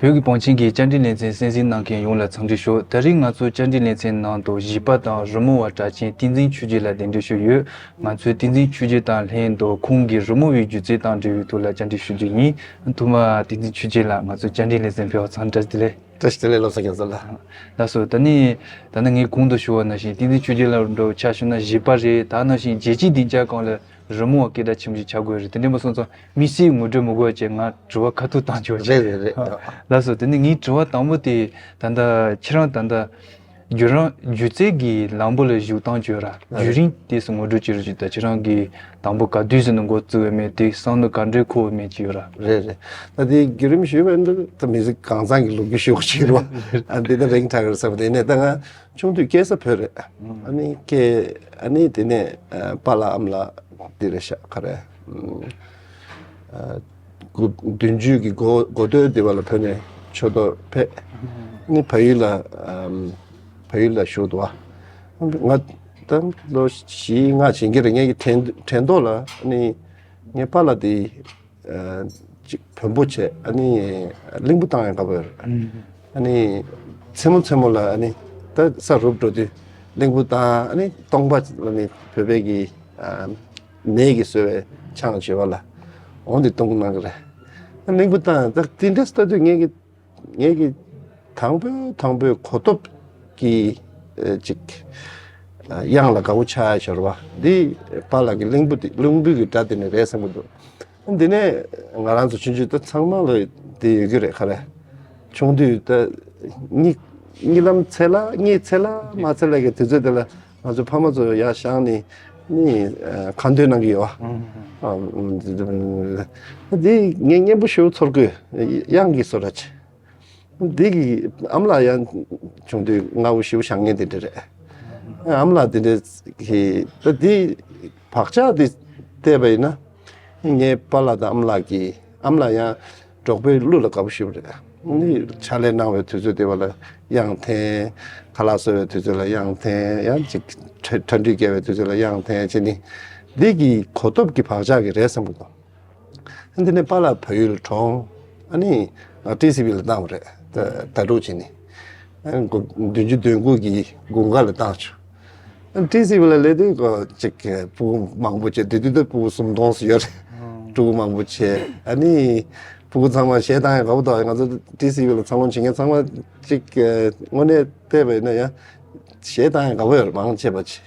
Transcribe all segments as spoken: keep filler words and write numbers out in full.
བོད་ཀྱི་བང་ཆེན་གྱི་བཅར་འདྲི་ལེ་ཚན་གསན་གཟིགས་གནང་མཁན་ཡོངས་ལ་འཚམས་འདྲི་ཞུ། ད་རིང་ང་ཚོ་བཅར་འདྲི་ལེ་ཚན་ནང་དུ་གཞས་པ་དང་རི་མོ་བ་གྲགས་ཅན་བསྟན་འཛིན་ཆོས་རྒྱལ་ལགས་གདན་འདྲེན་ཞུས་ཡོད། ང་ཚོས་བསྟན་འཛིན་ཆོས་རྒྱལ་དང་ལྷན་དུ་ཁོང་གི་རི་མོ་བའི་སྒྱུ་རྩལ་དང་འབྲེལ་བའི་ཐོག་ལ་བཅར་འདྲི་ཞུ་རྒྱུ་ཡིན། ཐོག་མར་བསྟན་འཛིན་ཆོས་རྒྱལ་ལགས་ང་ཚོའི་བཅར་འདྲི་ལེ་ཚན་ཕེབས་པར་འཚམས་འདྲི་བཀྲ་ཤིས་བདེ་ལེགས། བཀྲ་ཤིས་བདེ་ལེགས། བློ་བཟང་རྒྱ་མཚོ་ལགས། ལགས་སོ། ད་ནི་ད་ནི་ངས་གོང་དུ་ཞུ་བ་ནང་བཞིན་བསྟན་འཛིན་ཆོས་རྒྱལ་ལགས་འདྲ་བོ་ཆ་བཞག་ན་གཞས་པ་རེད། ད་ནང་བཞིན་རྒྱལ་སྤྱིའི་སྡིངས་ཆ་སྒང་ལ་རི་མོ་བ་སྐད་གྲགས་ཆེན་པོ་ཞིག་ཆགས་དགོས་རེད། དེ་འདྲ་མ་སོང་ཙང་དམིགས་བསལ་ངོ་སྤྲོད་མི་དགོས་པ་བྱས་ང་དྲི་བ་ཁ་ཐུག་བཏང་ཆོག་ཅིག་རེད་རེད་རེད། ལགས་སོ། དེ་ནི་ངའི་དྲི་བ་དང་པོ་དེ་ད་ལྟ་ཁྱེད་རང་ད་ལྟ་བརྒྱུད་རང་སྒྱུ་རྩལ་གྱི་ལམ་བུ་ལ་ཞུགས་སྟངས་བརྗོད་ར་བརྒྱུད་རིམ་དེ་སུ་ངོ་སྤྲོད་བྱེད་རོགས་ཞུ། ད་ཁྱེད་རང་གིས་དང་པོ་ག་དུས་སུ་ནི་འགོ་བཙུགས་པ་མེད་དེ་བསམ་བློ་ག་འདྲའི་འཁོར་བ་མེད་ཅིག་ཡོད་ར། རེད་རེད། ད་དེ་བརྒྱུད་རིམ་ཞུས་པ་ཡིན་ན་ད་མི་ཚེ་གང་ཚང་གི་ལོ་རྒྱུས་ཞུ་གི་ཡོད་རེད་བ། ཨ་འདི་ད་རིང་དྲག་གི་རེད་བསམ་པ་དེ་ནས་ད་ང་ཆུང་དུས་སྐྱེས་ས་བོད་རེད། ཨ་ནི་སྐྱེས་ཨ་ནི་དེ་ནས་ཨ་པཱ་ལགས་ཨ་མ་ལགས་འདི་རེད་ཤག་ག་རེ། ཨ་དགུ་བདུན་ཅུ་གི་འགོ་འགོ་སྟོད་འདི་བ་ལ་བོད་ནས་ཆོས་ཐོག་ཕེབས། ཨ་ནི་བལ་ཡུལ་ལ་ཨམ་བལ་ཡུལ་ལ་བཞུགས་འདུག་བ། ང་ད་ལོ་བཞི་ལྔ་ཕྱིན་གྱི་རེད། ངེད་ཀྱི་དྲན་དྲན་ཐོག་ལ་ཨ་ནི་ངའི་པཱ་ལགས་དེ་ཨ་ཅིག་བོན་པོ་བྱས། ཨ་ནི་གླིང་བུ་བཏང་ཡང་དགའ་པོ་ཡོད་རེད། ཨ་ནི་མཚན་མོ་མཚན་མོ་ལ་ཨ་ནི་ད་ས་རུབ་འགྲོ་དུས་གླིང་བུ་བཏང་། ཨ་ནི་སྟོང་པ་ལ་ནི་བོད་པའི་གི་ཨ་ནས་ཀྱི་བཟོས་པའི་ཆང་བྱེད་པ་ལ་འོང་དེ་གཏོང་གནང་གི་རེད། ཨ་གླིང་བུ་བཏང་ད་དེ་འདྲ་ལྟ་དུས་ངེད་ཀྱི་ངེད་ཀྱི་དང་པོའི་དང་པོའི་གོ་ཐོབ་ཀྱི་ཨ་ཅིག་ཨ་དབྱངས་ལ་དགའ་པོ་ཆགས་ཤོར་བ་འདི་པཱ་ལགས་ཀྱི་གླིང་བུ་དེ་གླིང་བུ་གི་སྒྲ་དེ་ནས་རེད་བསམ་གྱི་འདུག་འདི་ནས་ང་རང་ཚོ་ཆུང་ཆུང་ད་ཚང་མ་ལ་དེ་ཡོད་ཀྱི་རེད་ག་རེ། ཆུང་དུས་ད་གཉིད་གཉིད་ལམ་ཚད་ལ་གཉིད་ཚད་ལ་མ་ཚད་ལ་གི་དུས་ཚོད་དེ་ལ་ང་ཚོ་ཕ་མ་ཚོ་ཡར་བཞེངས་ནས་ནི་ཁ་འདོན་གནང་གི་ཡོད། ཨ་འདི་ངས་སྙན་པོ་ཞེ་པོ་ཚོར་གི་དབྱངས་ཀྱི་བཟོ་འདྲ་ཆེ། འདི་གི་ཨ་མ་ལགས་ཡང་ཆུང་དུས་སྔ་བོ་ཞེ་པོ་བཞེངས་མཁན་དེ་འདྲ་རེད། ཨ་མ་ལགས་དེ་འདྲ་གི་ད་འདི་བག་ཆགས་དེ་བལྟས་པ་ཡིན་ན། ངའི་པཱ་ལགས་དང་ཨ་མ་ལགས་ཀྱིས་ཨ་མ་ལགས་ཡང་འབྲོག་པའི་གླུ་ལ་དགའ་པོ་ཞེ་པོ་རེད། ནི་ཕྱག་ལས་གནང་བའི་དུས་ཚོད་དེ་བ་ལ་དབྱངས་འཐེན། ཁ་ལག་བཟོ་བའི་དུས་ཚོད་ལ་དབྱངས་འཐེན། ཡང་ཅིག་གྲ་གྲ་སྒྲིག་རྒྱག་པའི་དུས་ཚོད་ལ་དབྱངས་འཐེན་བྱས་ནི་འདི་གི་གོ་ཐོབ་ཀྱི་བག་ཆགས་ཀྱི་རེད་བསམ་གྱི་འདུག་འདི་ནས་པཱ་ལགས་བལ་ཡུལ་གྲོངས། ཨ་ནི་ང་ཊི་སི་ཝི་ལ་བཏང་བ་རེད། ད་ད་དྲུག་བྱས་ནི། ཨ་ནི་དགུ་བདུན་ཅུ་དོན་དགུ་གི་དགུན་ཁ་ལ་བཏང་བྱུང་། ཨ་ནི་ཊི་སི་ཝི་ལ་སླེབས་དུས་ཀོ་ཅིག་ཕྲུ་གུ་མང་པོ་བྱས། དེ་དུས་ད་ཕྲུ་གུ་སུམ་སྟོང་ཙམ་ཡོད་རེད། ཕྲུ་གུ་མང་པོ་བྱས། ཨ་ནི་ཕྲུ་གུ་ཚང་མ་གཞས་བཏང་ཡང་དགའ་པོ་འདུག་ང་ཚོ་ཊི་སི་ཝི་ལ་འཚར་ལོངས་བྱེད་མཁན་ཚང་མ་ཅིག་དངོས་གནས་བལྟས་པ་ཡིན་ན་ཡང་གཞས་བཏང་ཡང་དགའ་པོ་ཡོད་རེད། མང་ཆེ་བ་ཅིག་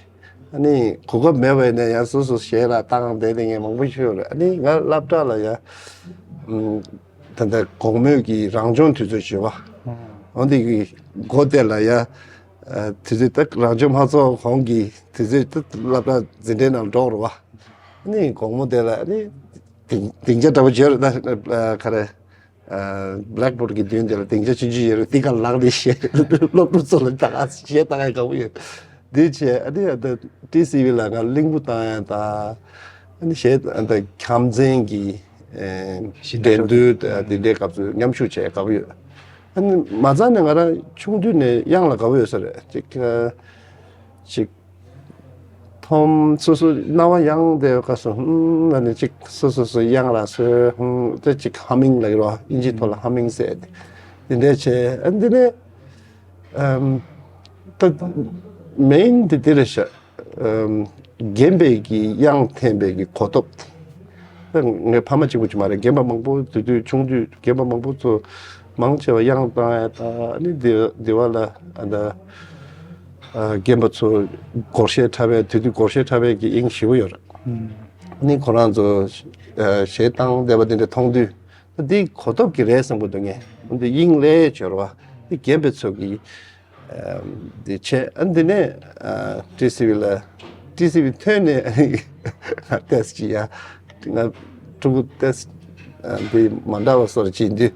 ཨ་ནི་གོ་སྐབས་མེད་པ་ཡིན་ན་ཡང་སོ་སོ་གཞས་ར་བཏང་བསྡད་དེ་ངས་མང་པོ་ཤོད་རེད། ཨ་ནི་ང་སློབ་གྲྭ་ལ་ཡང་ཨམ་ད་ལྟ་དགོང་མོའི་གི་རང་སྦྱོང་དུས་ཚོད་ཞུ་བ། འོན་ཏེ་གི་སྒོ་དེ་ལ་ཡང་ཨ་དུས་ཚོད་ད་རང་སྦྱོང་མ་ཚོགས་གོང་གི་དུས་ཚོད་ད་སློབ་གྲྭ་འཛིན་གྲྭའི་ནང་འགྲོ་རུ་བ། ཨ་ནི་དགོང་མོ་དེ་ལ་ཨ་ནི་སྡིངས་སྡིངས་ཆ་འདྲ་པོ་བྱས་རེད། ད་ག་རེ། བྷེ་ལེག་བྷོར་གྱི་མདུན་དེ་ལ་སྡིངས་ཆ་ཆུང་ཆུང་ཡོད་རེད། དེ་ག་ལག་ནས་གཞས་སློབ་ཕྲུག་ཚོ་ལ་ད་ག་གཞས་བཏང་ཡ་དགའ་པོ་ཡོད། འདི་བྱས་ཨ་ནི་ཨ་ད་ཊི་སི་ཝི་ལ་ང་གླིང་བུ་བཏང་ཡ་ད་ཨ་ནི་གཞས་ཨ་ད་ཁྱམས་ཚན་གྱི་ཨེ་གཞས་འགྲན་བསྡུར་ཨ་དེ་འདྲའི་སྐབས་སུ་མཉམ་ཞུགས་བྱས་དགའ་པོ་ཡོད། ཨ་ནི་མ་རྩ་ནས་ང་རང་ཆུང་དུས་ནས་དབྱངས་ལ་དགའ་པོ་ཡོད་ས་རེད། ཅིག་ཨ་ཅིག་ཐོམ་སོ་སོ་རྣ་བ་ཡང་དེ་ག་སོ་ཧུམ་ལ་ནི་ཅིག་སོ་སོ་སོ་དབྱངས་ར་སོ་ཧུམ་དེ་ཅིག་ཧ་མིང་ལ་གི་རོ། ཨིན་ཇི་ཐོག་ལ་ཧ་མིང་ཟེར་དེ་འདྲས་བྱས། ཨ་འདི་ནས་ཨམ་ད་མེན་དེ་དེ་རེད་ཤག་ཨམ་རྒན་པའི་གི་དབྱངས་འཐེན་པའི་གི་གོ་ཐོབ་དེ། ད་ངའི་ཕ་མ་གཅིག་པུ་ཅིག་མ་རེད། རྒན་པ་མང་པོ་དེ་དུས་ཆུང་དུས་རྒན་པ་མང་པོ་ཚོ་མང་ཆེ་བ་དབྱངས་བཏང་ཡ་ད་ཨ་ནི་དེ་དེ་བ་ལ་ཨ་ད། རྒན་པ་ཚོ་སྒོར་གཞས་འཁྲབ་པའི་དེ་དུས་སྒོར་གཞས་འཁྲབ་པའི་གི་དབྱིངས་ཞེ་པོ་ཡོད་རེད། ནི་ཁོ་རང་ཚོ་གཞས་བཏང་བསྡད་པ་དེ་འདྲ་མཐོང་དུས་འདི་གོ་ཐོབ་ཀྱི་རེད་བསམ་གི་འདུག་ངས་འདི་དབྱིངས་ལས་འབྱོར་བ་འདི་རྒན་པའི་ཚོ་གི་འདི་བྱས། ཨ་འདི་ནས་ཊི་སི་ཝི་ལ་ཊི་སི་ཝི་ཐོན་ནས་ཏེས་ཅི་ཡ་ང་ཕྲུ་གུ་ཏེས་འདི་མ་འདྲ་བ་སོར་ཅི་འདི་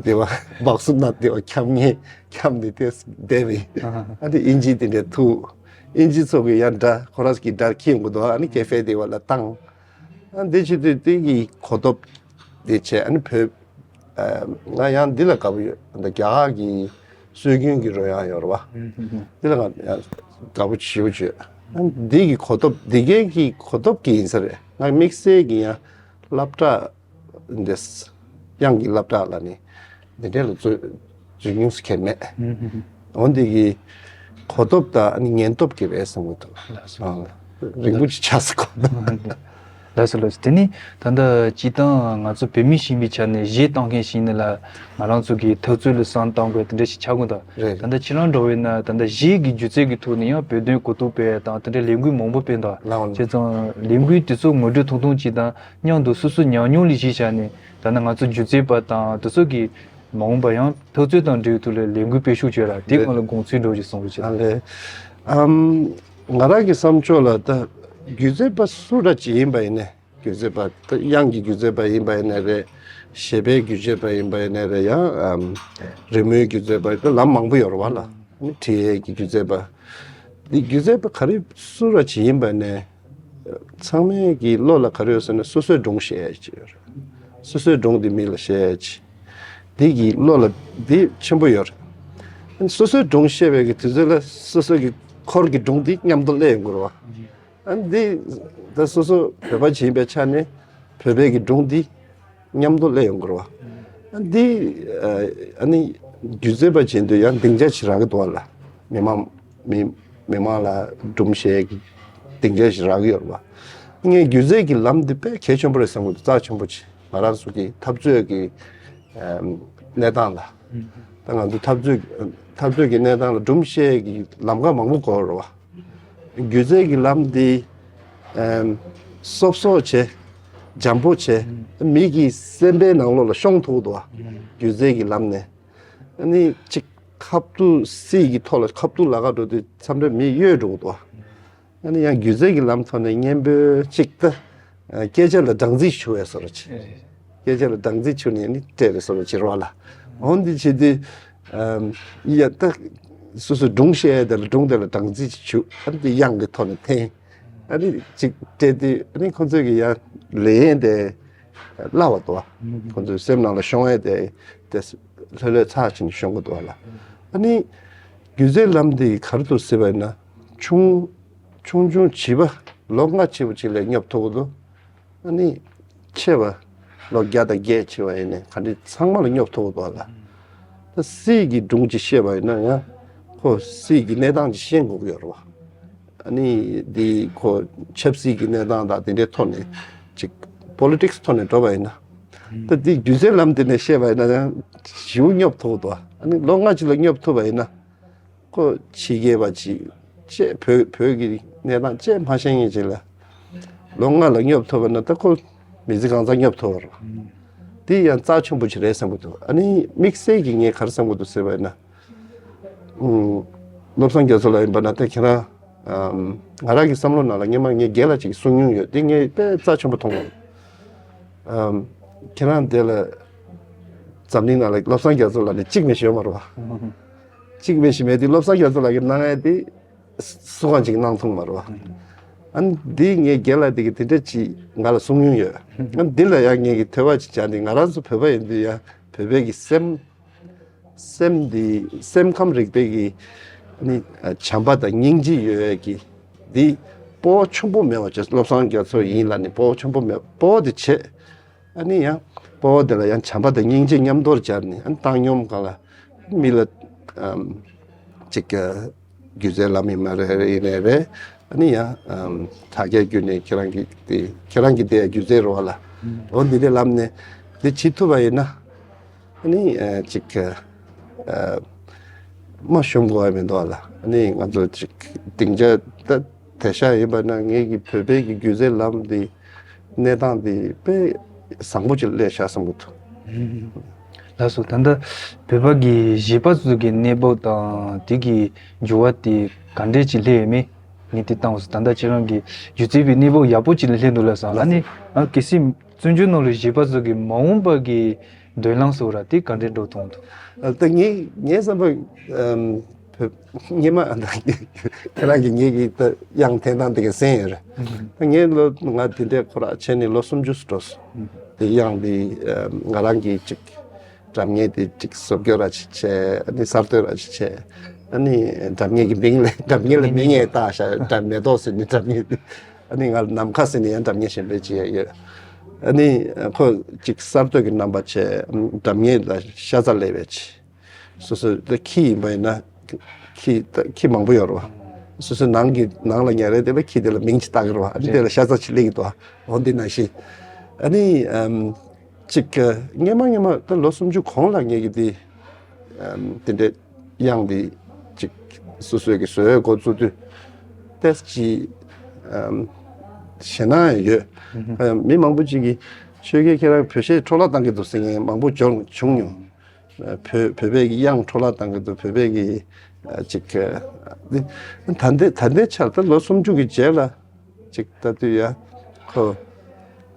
འདི་བ་སྦག་སུ་ན་འདི་བ་འཁྱམ་ངེས། འཁྱམ་ནས་དེ་བསྡད་པ་ཡིན། ཨ་ནི་དབྱིན་ཇི་དེ་འདྲའི་ཐུག་དབྱིན་ཇི་ཚོ་གི་ཡང་འདྲ་ཁོ་རང་གི་འདྲ་ཁྱི་ཡོང་གི་འདུག་ཨ་ནི་ཀེ་ཧྥེ་དེ་བ་ལ་བཏང་། ཨ་འདི་བྱེད་དུས་དེ་གི་གོ་ཐོབ་དེ་བྱས། ཨ་ནི་བོད་ང་ཡང་འདི་ལ་དགའ་པོ་ཡོད། ཨ་ནི་རྒྱ་གར་གི་སྲོལ་རྒྱུན་གྱི་རོལ་དབྱངས་ཡོད་རེད་བ། འདི་ལ་ང་ཡང་དགའ་པོ་ཞེ་པོ་བྱོས། ཨ་ནི་འདི་གི་གོ་ཐོབ་འདི་གའི་གི་གོ་ཐོབ་ཀྱི་ཡིན་ས་རེད། ང་དམིགས་བསལ་གྱི་ཡང་སློབ་གྲྭ་འདི་དབྱངས་ཀྱི་སློབ་གྲྭ་ལ་ནི། འདི་འདྲ་ལ་བརྩོན་བརྩོན་ཉུང་སུ་ཁྱེར་མེད། འོན་ཏེ་གི་གོ་སྟོབས་དང་ཨ་ནི་ཉན་སྟོབས་ཀྱི་རེད་བསམ་གི་འདུག་རིང་པོ་ཅིག་ཆགས་སོང་། ལགས་སོ་ལགས་སོ། དེ་ནི་ད་ལྟ་སྤྱིར་བཏང་ང་ཚོ་བོད་མི་ཞིག་ཡིན་པའི་ཆ་ནས་གཞས་བཏང་མཁན་ཞིག་ཡིན་ན་ལ་ང་རང་ཚོ་གི་འཐབ་རྩོད་ལ་བསམ་བཏང་དགོས་དེ་འདྲ་ཞིག་ཆགས་ཀྱི་འདུག་རེད། ད་ལྟ་ཁྱེད་རང་འདྲ་བོ་ཡིན་ན་ད་ལྟ་གཞས་ཀྱི་སྒྱུ་རྩལ་གྱི་ཐོག་ནས་ཡང་བོད་དོན་གོ་རྟོགས་སྤེལ་དང་དེ་འདྲའི་ལས་འགུལ་མང་པོ་སྤེལ་འདུག་ལགས་འོང་། བྱས་ཙང་ལས་འགུལ་དེ་ཚོ་ངོ་སྤྲོད་ཐུང་ཐུང་ཅིག་དང་མཉམ་དུ་སོ་སོའི་ཉམས་མྱོང་ལ་གཞིགས་བྱས་ནས་ད་ནི་ང་ཚོ་སྒྱུ་རྩལ་པ་དང་དེ་ཚོ་གི་མ་འོངས་པ་ཡང་འཐབ་རྩོད་དང་འབྲེལ་བའི་ཐོག་ལ་ལས་འགུལ་སྤེལ་ཤུགས་ཆེ་ར་དེའི་སྒང་ལ་དགོངས་ཚུལ་འདྲ་བོ་ཞིག་གསུང་རོགས་བྱེད། ཨ་ལས། ཨམ། ང་རང་གི་བསམ་ཕྱོགས་ལ་ད་སྒྱུ་རྩལ་པ་སུ་ར་ཅིག་ཡིན་པ་ཡིན་ནའི་སྒྱུ་རྩལ་པ་ད་དབྱངས་ཀྱི་སྒྱུ་རྩལ་པ་ཡིན་པ་ཡིན་ནའི་རེད། གཞས་པའི་སྒྱུ་རྩལ་པ་ཡིན་པ་ཡིན་ནའི་རེད། ཡང་ཨམ། རི་མོའི་སྒྱུ་རྩལ་པ་ད་ལམ་མང་པོ་ཡོད་རེད་བ་ལ། ཨ་ནི་བྲིས་ཡས་ཀྱི་སྒྱུ་རྩལ་པ། འདི་སྒྱུ་རྩལ་པ་ག་རེ་སུ་ར་ཅིག་ཡིན་པ་ནས་ཚང་མའི་གི་བློ་ལ་ག་རེ་ཡོད་ཟེར་ན་སོ་སོའི་སྒྲུང་བཤད་ཡ་ཅིག་ཡོད་རེད། སོ་སོའི་སྒྲུང་འདི་མི་ལ་བཤད་ཡ་ཅིག་འདི་གི་བློ་ལ་འདི་ཆེན་པོ་ཡོད་རེད། སོ་སོའི་སྒྲུང་བཤད་པའི་གི་དུས་ཚོད་ལ་སོ་སོ་གི་འཁོར་གི་སྒྲུང་འདི་མཉམ་དུ་སླེབས་ཡོང་གི་རེད་བ། ཨ་འདི་ད་སོ་སོ་བོད་པ་ཅིག་ཡིན་པའི་ཆ་ནས་བོད་པའི་གི་སྒྲུང་འདི་མཉམ་དུ་སླེབས་ཡོང་གི་རེད་བ། ཨ་འདི་ཨ་ནི་སྒྱུ་རྩལ་པ་བྱེད་དུས་ཡང་སྡིངས་ཆ་ཞིག་རག་གི་འདུག་བ་ལ། མི་མང་མི་མི་མང་ལ་སྒྲུང་བཤད་ཀྱི་སྡིངས་ཆ་ཞིག་རག་གི་ཡོད་རེད་བ། ངས་སྒྱུ་རྩལ་གྱི་ལམ་འདི་དཔེ་གལ་ཆེན་པོ་རེད་བསམ་གྱི་འདུག་རྩ་ཆེན་པོ་ཆེ། ང་རང་ཚོ་གི་འཐབ་རྩོད་ཀྱི་ཨམ་གནས་སྟངས་ལ། ད་ང་ཚོ་འཐབ་རྩོད་འཐབ་རྩོད་ཀྱི་གནས་སྟངས་ལ་སྒྲུང་བཤད་ཀྱི་ལམ་ཁ་མང་པོ་དགོས་རེད་བ། སྒྱུ་རྩལ་གྱི་ལམ་འདི་ཨམ་སོབ་སོབ་བྱས། འཇམ་པོ་བྱས། མི་གི་སེམས་པའི་ནང་ལོགས་ལ་ཤོང་ཐུབ་འདུག་བ། སྒྱུ་རྩལ་གྱི་ལམ་ནས། ཨ་ནི་གཅིག་ཁ་ཐུག་སྲིད་ཀྱི་ཐོག་ལ་ཁ་ཐུག་ལ་ཁ་འགྲོ་དུས་མཚམས་རེ་མི་གཡོལ་འགྲོ་གི་འདུག་ཨ་ནི་ཡང་སྒྱུ་རྩལ་གྱི་ལམ་ཐོག་ནས་སྙན་པོ་གཅིག་ད་སྐད་ཆ་ལ་སྦྲང་རྩི་བྱུག་པའི་བཟོ་འདྲ་ཅིག་སྐད་ཆ་ལ་སྦྲང་རྩི་བྱུག་ནས་ནི་སྤྲད་པའི་བཟོ་འདྲ་ཅིག་རེད་བ་ལ། འོ་འདི་བྱེད་དུས་ཡ་ད་སོ་སོའི་སྒྲུང་བཤད་ཡ་དེ་ལ་སྒྲུང་དེ་ལ་སྦྲང་རྩི་ཅིག་བྱུག་ཨ་ནི་དབྱངས་ཀྱི་ཐོག་ནས་འཐེན། ཨ་ནི་ཅིག་སྤྲད་དུས་ཨ་ནི་ཁོ་ཚོས་ཀྱི་ཡ་ལས་ཡན་དེ་སླ་བ་འདུག་བ། ཁོ་ཚོའི་སེམས་ནང་ལ་ཤོང་ཡས་དེ་དེ་ལྷོད་ལྷོད་ཚར་ཕྱིན་ཤོང་གི་འདུག་བ་ལ། ཨ་ནི་སྒྱུ་རྩལ་ལམ་འདི་ག་རེ་འདུག་ཟེར་བ་ཡིན་ན་ཆུང་ཆུང་ཆུང་བྱིས་པ་ལོ་ལྔ་བྱིས་པ་ཅིག་ལ་སྙོབ་ཐུབ་ཀྱི་འདུག་ཨ་ནི་ཆེ་བ་ལོ་བརྒྱ་དང་བརྒྱད་བྱིས་པ་ཡིན་ནའི་ག་འདྲ་ཚང་མ་ལ་སྙོབ་ཐུབ་ཀྱི་འདུག་བ་ལ། ད་སྲིད་ཀྱི་སྒྲུང་ཅིག་བཤད་པ་ཡིན་ན་ཡང་ཁོ་སྲིད་ཀྱི་གནས་སྟངས་ཅིག་ཤེས་དགོས་ཀྱི་ཡོད་རེད་བ། ཨ་ནི་འདི་ཁོ་ཆབ་སྲིད་ཀྱི་གནས་སྟངས་དང་དེ་འདྲའི་ཐོག་ནས་ཅིག་པོ་ལི་ཊིག་སི་ཐོག་ནས་འགྲོ་བ་ཡིན་ན། ད་འདི་སྒྱུ་རྩལ་ལམ་དེ་ནས་བཤད་པ་ཡིན་ན་ཡང་ཞེ་པོ་སྙོབ་ཐུབ་འདུག་ཨ་ནི་ལོ་ལྔ་ཅིག་ལ་སྙོབ་ཐུབ་པ་ཡིན་ན་ཁོ་ཕྱི་རྒྱལ་བ་ཅིག་ཅེས་བོད་བོད་ཀྱི་གནས་སྟངས་ཅེས་མ་ཤེས་མཁན་ཅིག་ལ་ལོ་ལྔ་ལ་སྙོབ་ཐུབ་པ་ན་ད་ཁོ་མི་ཚེ་གང་ཚང་སྙོབ་ཐུབ་པ་རེད། འདི་ཡང་རྩ་ཆེན་པོ་ཅིག་རེད་བསམ་གྱི་འདུག་ཨ་ནི་དམིགས་བསལ་གྱི་ངས་ག་རེ་བསམ་གྱི་འདུག་ཟེར་བ་ཡིན་ན། ཨུམ། བློ་བཟང་རྒྱ་མཚོ་ལགས་ཡིན་པ་ན་ད་ཁྱེད་རང་ཨམ། ང་རང་གི་བསམ་བློ་ནང་ལ་སྔོན་མ་ངའི་རྒན་ལགས་ཅིག་གིས་གསུང་མྱོང་ཡོད་དེ་ངས་དཔེ་རྩ་ཆེན་པོ་མཐོང་ཡོད། ཨམ། ཁྱེད་རང་དེ་ལ་འཛམ་གླིང་ནང་ལ་བློ་བཟང་རྒྱ་མཚོ་ལགས་ནས་གཅིག་མིན་ཞིག་ཡོད་མ་རེད་བ། གཅིག་མིན་ཞིག་མེད་དེ་བློ་བཟང་རྒྱ་མཚོ་ལགས་ཀྱིས་གནང་ཡ་དེ་སུ་གང་ཅིག་གནང་ཐུབ་མ་རེད་བ། ཨ་ནི་འདི་ངའི་རྒན་ལགས་དེ་གིས་དེ་འདྲ་ཅིག་ང་ལ་གསུང་མྱོང་ཡོད། ཨ་ནི་འདི་ལ་ཡང་ངས་ཀྱི་དོད་པ་ཅིག་བྱས་ནས་ང་རང་ཚོ་བོད་པ་ཡིན་དུས་ཡང་བོད་པའི་གི་སེམས། སེམས་འདི་སེམས་ཁམས་རིག་པའི་གི་ནི་བྱམས་པ་དང་སྙིང་རྗེ་ཡོད་ཀྱི་འདི་སྤོ་བོ་ཆེན་པོ་མེད་པ་བྱས། བློ་བཟང་རྒྱ་མཚོ་ཡིན་ལབ་ནས་སྤོ་བོ་ཆེན་པོ་མེད་སྤོ་བོ་དེ་བྱས། ཨ་ནི་ཡང་སྤོ་བོ་དེ་ལ་ཡང་བྱམས་པ་དང་སྙིང་རྗེ་མཉམ་དུ་སྦྱར་ནས་ཨ་ནི་བཏང་སྙོམས་སྒང་ལ་མི་ལ་ཨམ་ཅིག་གི་སྒྱུ་རྩལ་ལམ་ཡིན་མ་རེད་ཡིན་ནའི་རེད། ཨ་ནི་ཡང་ཨམ་དྲ་རྒྱ་བརྒྱུད་ནས་ཁྱེད་རང་གི་དེ་ཁྱེད་རང་གི་དེ་སྒྱུ་རྩལ་རེད་བ་ལ། འོ་འདི་འདྲའི་ལམ་ནས་འདི་བྱེད་ཐུབ་པ་ཡིན་ན། ཨ་ནི་ཨ་ཅིག་ཨ་མ་ཞུམ་དགོས་པ་མི་འདུག་ལ། ཨ་ནི་ང་ཚོ་ཅིག་སྡིངས་ཆ་ད་དེ་ཤ་ཡིན་པ་ན་ངེད་ཀྱི་བོད་པའི་གི་སྒྱུ་རྩལ་ལམ་འདི་གནས་སྟངས་འདི་དཔེ་བཟང་པོ་ཅིག་སླེབས་ཤག་བསམ་གྱི་འདུག་ལགས་སོ། ད་ལྟ་བོད་པ་གི་གཞས་པ་ཚོ་གི་གནས་བབ་དང་དེ་གི་འགྱུར་བ་དེ་ག་འདྲས་ཅིག་སླེབས་ཡོད་མེད་ངས་དེ་བཏང་སོང་། ད་ལྟ་ཁྱེད་རང་གི་སྒྱུ་རྩལ་པའི་གནས་བབ་ཡག་པོ་ཅིག་ལ་སླེབས་འདུག་ལགས་སོ། ཨ་ནི་ཨ་གལ་སྲིད། བཙན་བྱོལ་ནང་ལ་གཞས་པ་ཚོ་གི་མ་འོངས་པ་གི་མདུན་ལམ་སོགས་ར་དེ་ག་འདྲས་འགྲོ་ཐུབ་འདུག་ད་ངས་ངའི་བསམ་པ་ཨམ་བོད་སྔོན་མ་ཁྱེད་རང་གི་ངེད་ཀྱི་ད་དབྱངས་འཐེན་སྟངས་དེ་ག་གསན་ཡོད་རེད། ད་ངས་ལོ་ང་དེ་འདྲའི་ཁོ་ར་བྱས་ནས་ལོ་སུམ་ཅུ་སུ་འགྲོ་སོང་། དེ་དབྱངས་དེ་ང་རང་གི་ཅིག་སྒྲ་སྙན་དེ་ཅིག་བཟོ་བཀོད་ར་ཅིག་བྱས། ཨ་ནི་གསར་གཏོད་ར་ཅིག་བྱས། ཨ་ནི་སྒྲ་སྙན་གྱི་མིང་ལ་སྒྲ་སྙན་ལ་མིང་ཡང་བཏགས་ཤག་སྒྲ་མེ་ཏོག་ཟེར་ནས་སྒྲ་སྙན་དེ། ཨ་ནི་ང་ལ་ནམ་མཁའ་ཟེར་ནས་ཡང་སྒྲ་སྙན་གཞན་པ་ཅིག་ཡང་ཡོད། ཨ་ནི་ཁོ་ཅིག་གསར་གཏོད་ཀྱི་རྣམ་པ་བྱས། སྒྲ་སྙན་ལ་ཤ་ཚ་ལས་པའི་ཆེ། སོ་སོ་ད་ཁྱི་ཡིན་པ་ཡིན་ན། ཁྱི་ད་ཁྱི་མང་པོ་ཡོད་རེད་བ། སོ་སོའི་ནང་གི་ནང་ལ་ཉལ་རེད། དེ་ལ་ཁྱི་དེ་ལ་མིང་ཅིག་བཏགས་ཀྱི་རེད་བ། ཨ་ནི་དེ་ལ་ཤ་ཚ་ཅིག་སླེབས་ཀྱི་འདུག་འོ་འདི་ནང་བཞིན། ཨ་ནི་ཨམ་ཅིག་སྔས་མ་སྔས་མ་ད་ལོ་སུམ་ཅུ་གོང་ལ་ངེད་ཀྱི་དེ་ཨམ་དེ་འདྲའི་དབྱངས་འདི་ཅིག་སོ་སོའི་གི་བཟོ་ཡས་འགོ་བཙུགས་དུས་ཏོག་ཙམ་ཅིག་ཨམ་ཞེད་སྣང་ཡང་ཡོད། ཨམ་མི་མང་པོ་ཅིག་གིས་ཆོས་རྒྱལ་ཁྱེད་རང་བོད་གཞས་འཕྲོ་བརླག་བཏང་གི་འདུག་ཟེར་མཁན་མང་པོ་བྱུང་བྱུང་མྱོང་། བོད་བོད་པའི་གི་དབྱངས་འཕྲོ་བརླག་བཏང་གི་འདུག་བོད་པའི་གི་ཨ་ཅིག་ཨ་འདི་ད་ལྟའི་ད་ལྟའི་ཆར་ད་ལོ་སུམ་ཅུ་གི་རྗེས་ལ་ཅིག་ལྟ་དུས་ཡ་ཁོ་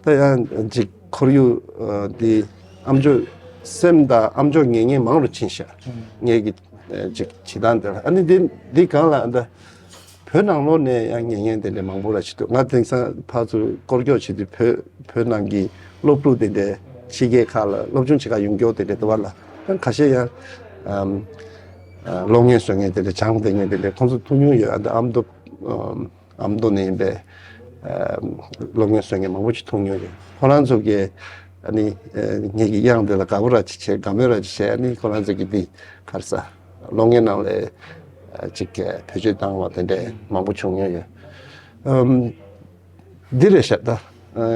ད་ཡང་ཅིག་ཁོར་ཡུག་ཨ་འདི་ཨ་མཆོག་སེམས་དང་ཨ་མཆོག་ཉེ་ཉེ་མང་རུ་ཕྱིན་ཤག་ངེད་ཀྱི་ཨ་ཅིག་བྱེད་སྟངས་དེ་ལ། ཨ་ནི་འདི་འདི་སྒང་ལ་ཨ་ད་བོད་ནང་ལོགས་ནས་ཡང་ཉན་མཁན་དེ་འདྲ་མང་པོ་ར་ཞིག་འདུག་ང་དེང་སང་ཕར་ཚུར་སྐོར་སྐྱོད་བྱེད་དུས་བོད་བོད་ནང་གི་སློབ་ཕྲུག་དེ་འདྲ་ཕྱི་རྒྱལ་ཁག་ལ་སློབ་སྦྱོང་བྱེད་གར་ཡོང་མཁན་དེ་འདྲ་འདུག་བ་ལ། ཡང་ཁ་ཤས་ཡང་ཨམ་ཨ་གློག་བརྙན་བཟོ་མཁན་དེ་འདྲ་སྦྱངས་བསྡད་མཁན་དེ་འདྲ་ཁོང་ཚོ་ཐུག་མྱོང་ཡོད། ཨ་ད་ཨ་མདོ་ཨམ་ཨ་མདོ་ནས་ཡིན་པའི་ཨམ་གློག་བརྙན་བཟོ་མཁན་མང་པོ་ཞིག་ཐུག་མྱོང་ཡོད། ཁོ་རང་ཚོ་གིས་ཨ་ནི་ཨ་ངེད་ཀྱི་དབྱངས་དེ་ལ་དགའ་པོ་ར་ཅིག་བྱས། དགའ་མོས་ར་ཅིག་བྱས། ཨ་ནི་ཁོ་རང་ཚོ་གིས་འདི་ག་རེ་ཟ། གློག་བརྙན་ནང་ལ་ཨ་ཅིག་བེད་སྤྱོད་བཏང་བ་དེ་འདྲས་མང་པོ་བྱུང་མྱོང་ཡོད། ཨམ་འདི་རེད་ཤག་ད། ཨ་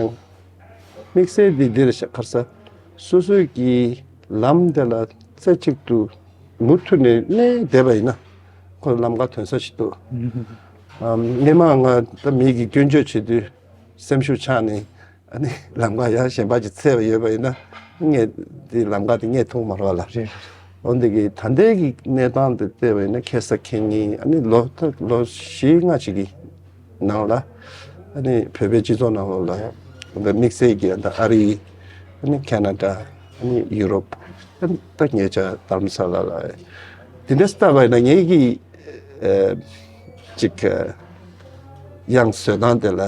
དམིགས་བསལ་འདི་འདི་རེད་ཤག་ག་རེ་ཟ། སོ་སོའི་གི་ལམ་དེ་ལ་རྩེ་གཅིག་ཏུ་མུ་མཐུད་ནས་གནས་བསྡད་པ་ཡིན་ན་ཁོ་ལམ་ཁ་ཐོན་ས་ཞིག་འདུག་ཨམ་སྔས་མ་ང་ད་མི་གི་སྐྱོན་བརྗོད་བྱེད་དུས་སེམས་ཤུགས་ཆག་ནས། ཨ་ནི་ལམ་ཁ་ཡང་གཞན་པ་ཅིག་འཚོལ་བ་ཡོད་པ་ཡིན་ན་ངས་འདི་ལམ་ཁ་དེ་ངས་མཐོང་མ་རེད་བ་ལ། རེད། འོན་ཏེ་གི་ད་ལྟའི་གི་གནས་སྟངས་དེ་བལྟས་པ་ཡིན་ན་ཁ་སང་ཁ་ཉིན་ཨ་ནི་ལོ་ད་ལོ་བཞི་ལྔ་ཅིག་གི་ནང་ལ་ཨ་ནི་བོད་པའི་སྤྱི་ཚོགས་ནང་ལོགས་ལ་འདི་དམིགས་བསལ་གྱི་ད་ཨ་རི། ཨ་ནི་ཁེ་ན་ཌ། ཨ་ནི་ཡུ་རོབ། ཨ་ནི་ད་ངེད་ཅག་དྷ་རམ་ས་ལ་ལ་དེ་འདྲ་ལྟ་བ་ཡིན་ན་ངེད་ཀྱི་ཨ་ཅིག་ཨ་དབྱངས་བཟོ་སྟངས་དེ་ལ་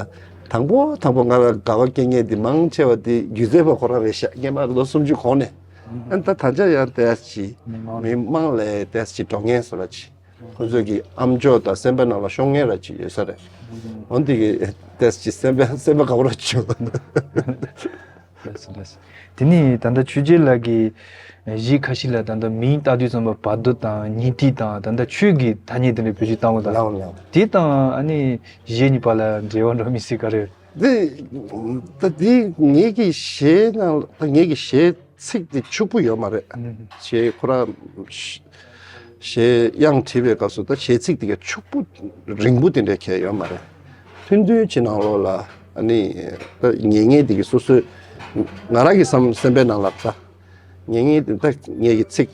དང་པོ་དང་པོ་ང་ལ་དགའ་བ་སྐྱེ་མཁན་དེ་མང་ཆེ་བ་དེ་སྒྱུ་རྩལ་པ་ཁོ་རང་རེད་ཤག་སྔས་མ་ལོ་སུམ་ཅུ་གོང་ནས། ཨ་ནི་ད་ད་ཆ་ཡང་ཏོག་ཙམ་ཅིག་མི་མང་མི་མང་ལ་ཏོག་ཙམ་ཅིག་འགྲོ་མཁན་བཟོ་འདྲ་ཅིག་ཁོ་ཚོས་ཀྱི་ཨ་མཆོག་དང་སེམས་པའི་ནང་ལ་ཤོང་མཁན་ར་ཅིག་ཡོད་ས་རེད། འོ་འདི་གི་ཏོག་ཙམ་ཅིག་སེམས་པ་སེམས་པ་དགའ་པོ་ར་བྱུང་། ལགས་སོ་ལགས་སོ། དེ་ནས་ད་ལྟ་ཆོས་རྒྱལ་ལགས་ཀྱི་གཞས་ཁ་ཤས་ལ་ད་ལྟ་མིང་བཏགས་དུས་ཙམ་པ་བར་དོ་དང་སྙིང་ཐིག་དང་ད་ལྟ་ཆོས་ཀྱི་ཐ་སྙད་དེ་འདྲ་བེད་སྤྱོད་བཏང་བ་དང་། ལགས་ལགས། དེ་དང་ཨ་ནི་གཞས་གཉིས་བར་ལ་འབྲེལ་བ་འགྲོ་མི་སྲིད་ག་རེ། འདི་ད་འདི་ངེད་ཀྱི་གཞས་ནང་ད་ངེད་ཀྱི་གཞས་ཚིག་དེ་ཕྱུག་པོ་ཡོད་མ་རེད། ཨ་ནི་གཞས་ཁོ་རང་གཞས་དབྱངས་བྲིས་པའི་སྐབས་སུ་ད་གཞས་ཚིག་དེ་ག་ཕྱུག་པོ་རིང་པོ་དེ་འདྲ་གང་ཡང་ཡོད་མ་རེད། ཐུང་ཐུང་ཅིག་ནང་ལོགས་ལ་ཨ་ནི་ད་ཉན་མཁན་དེ་གི་སོ་སོའི་ང་རང་གི་བསམ་སེམས་པའི་ནང་ལ་ད་ཉན་མཁན་དེ་ད་ངེད་ཀྱི་ཚིག་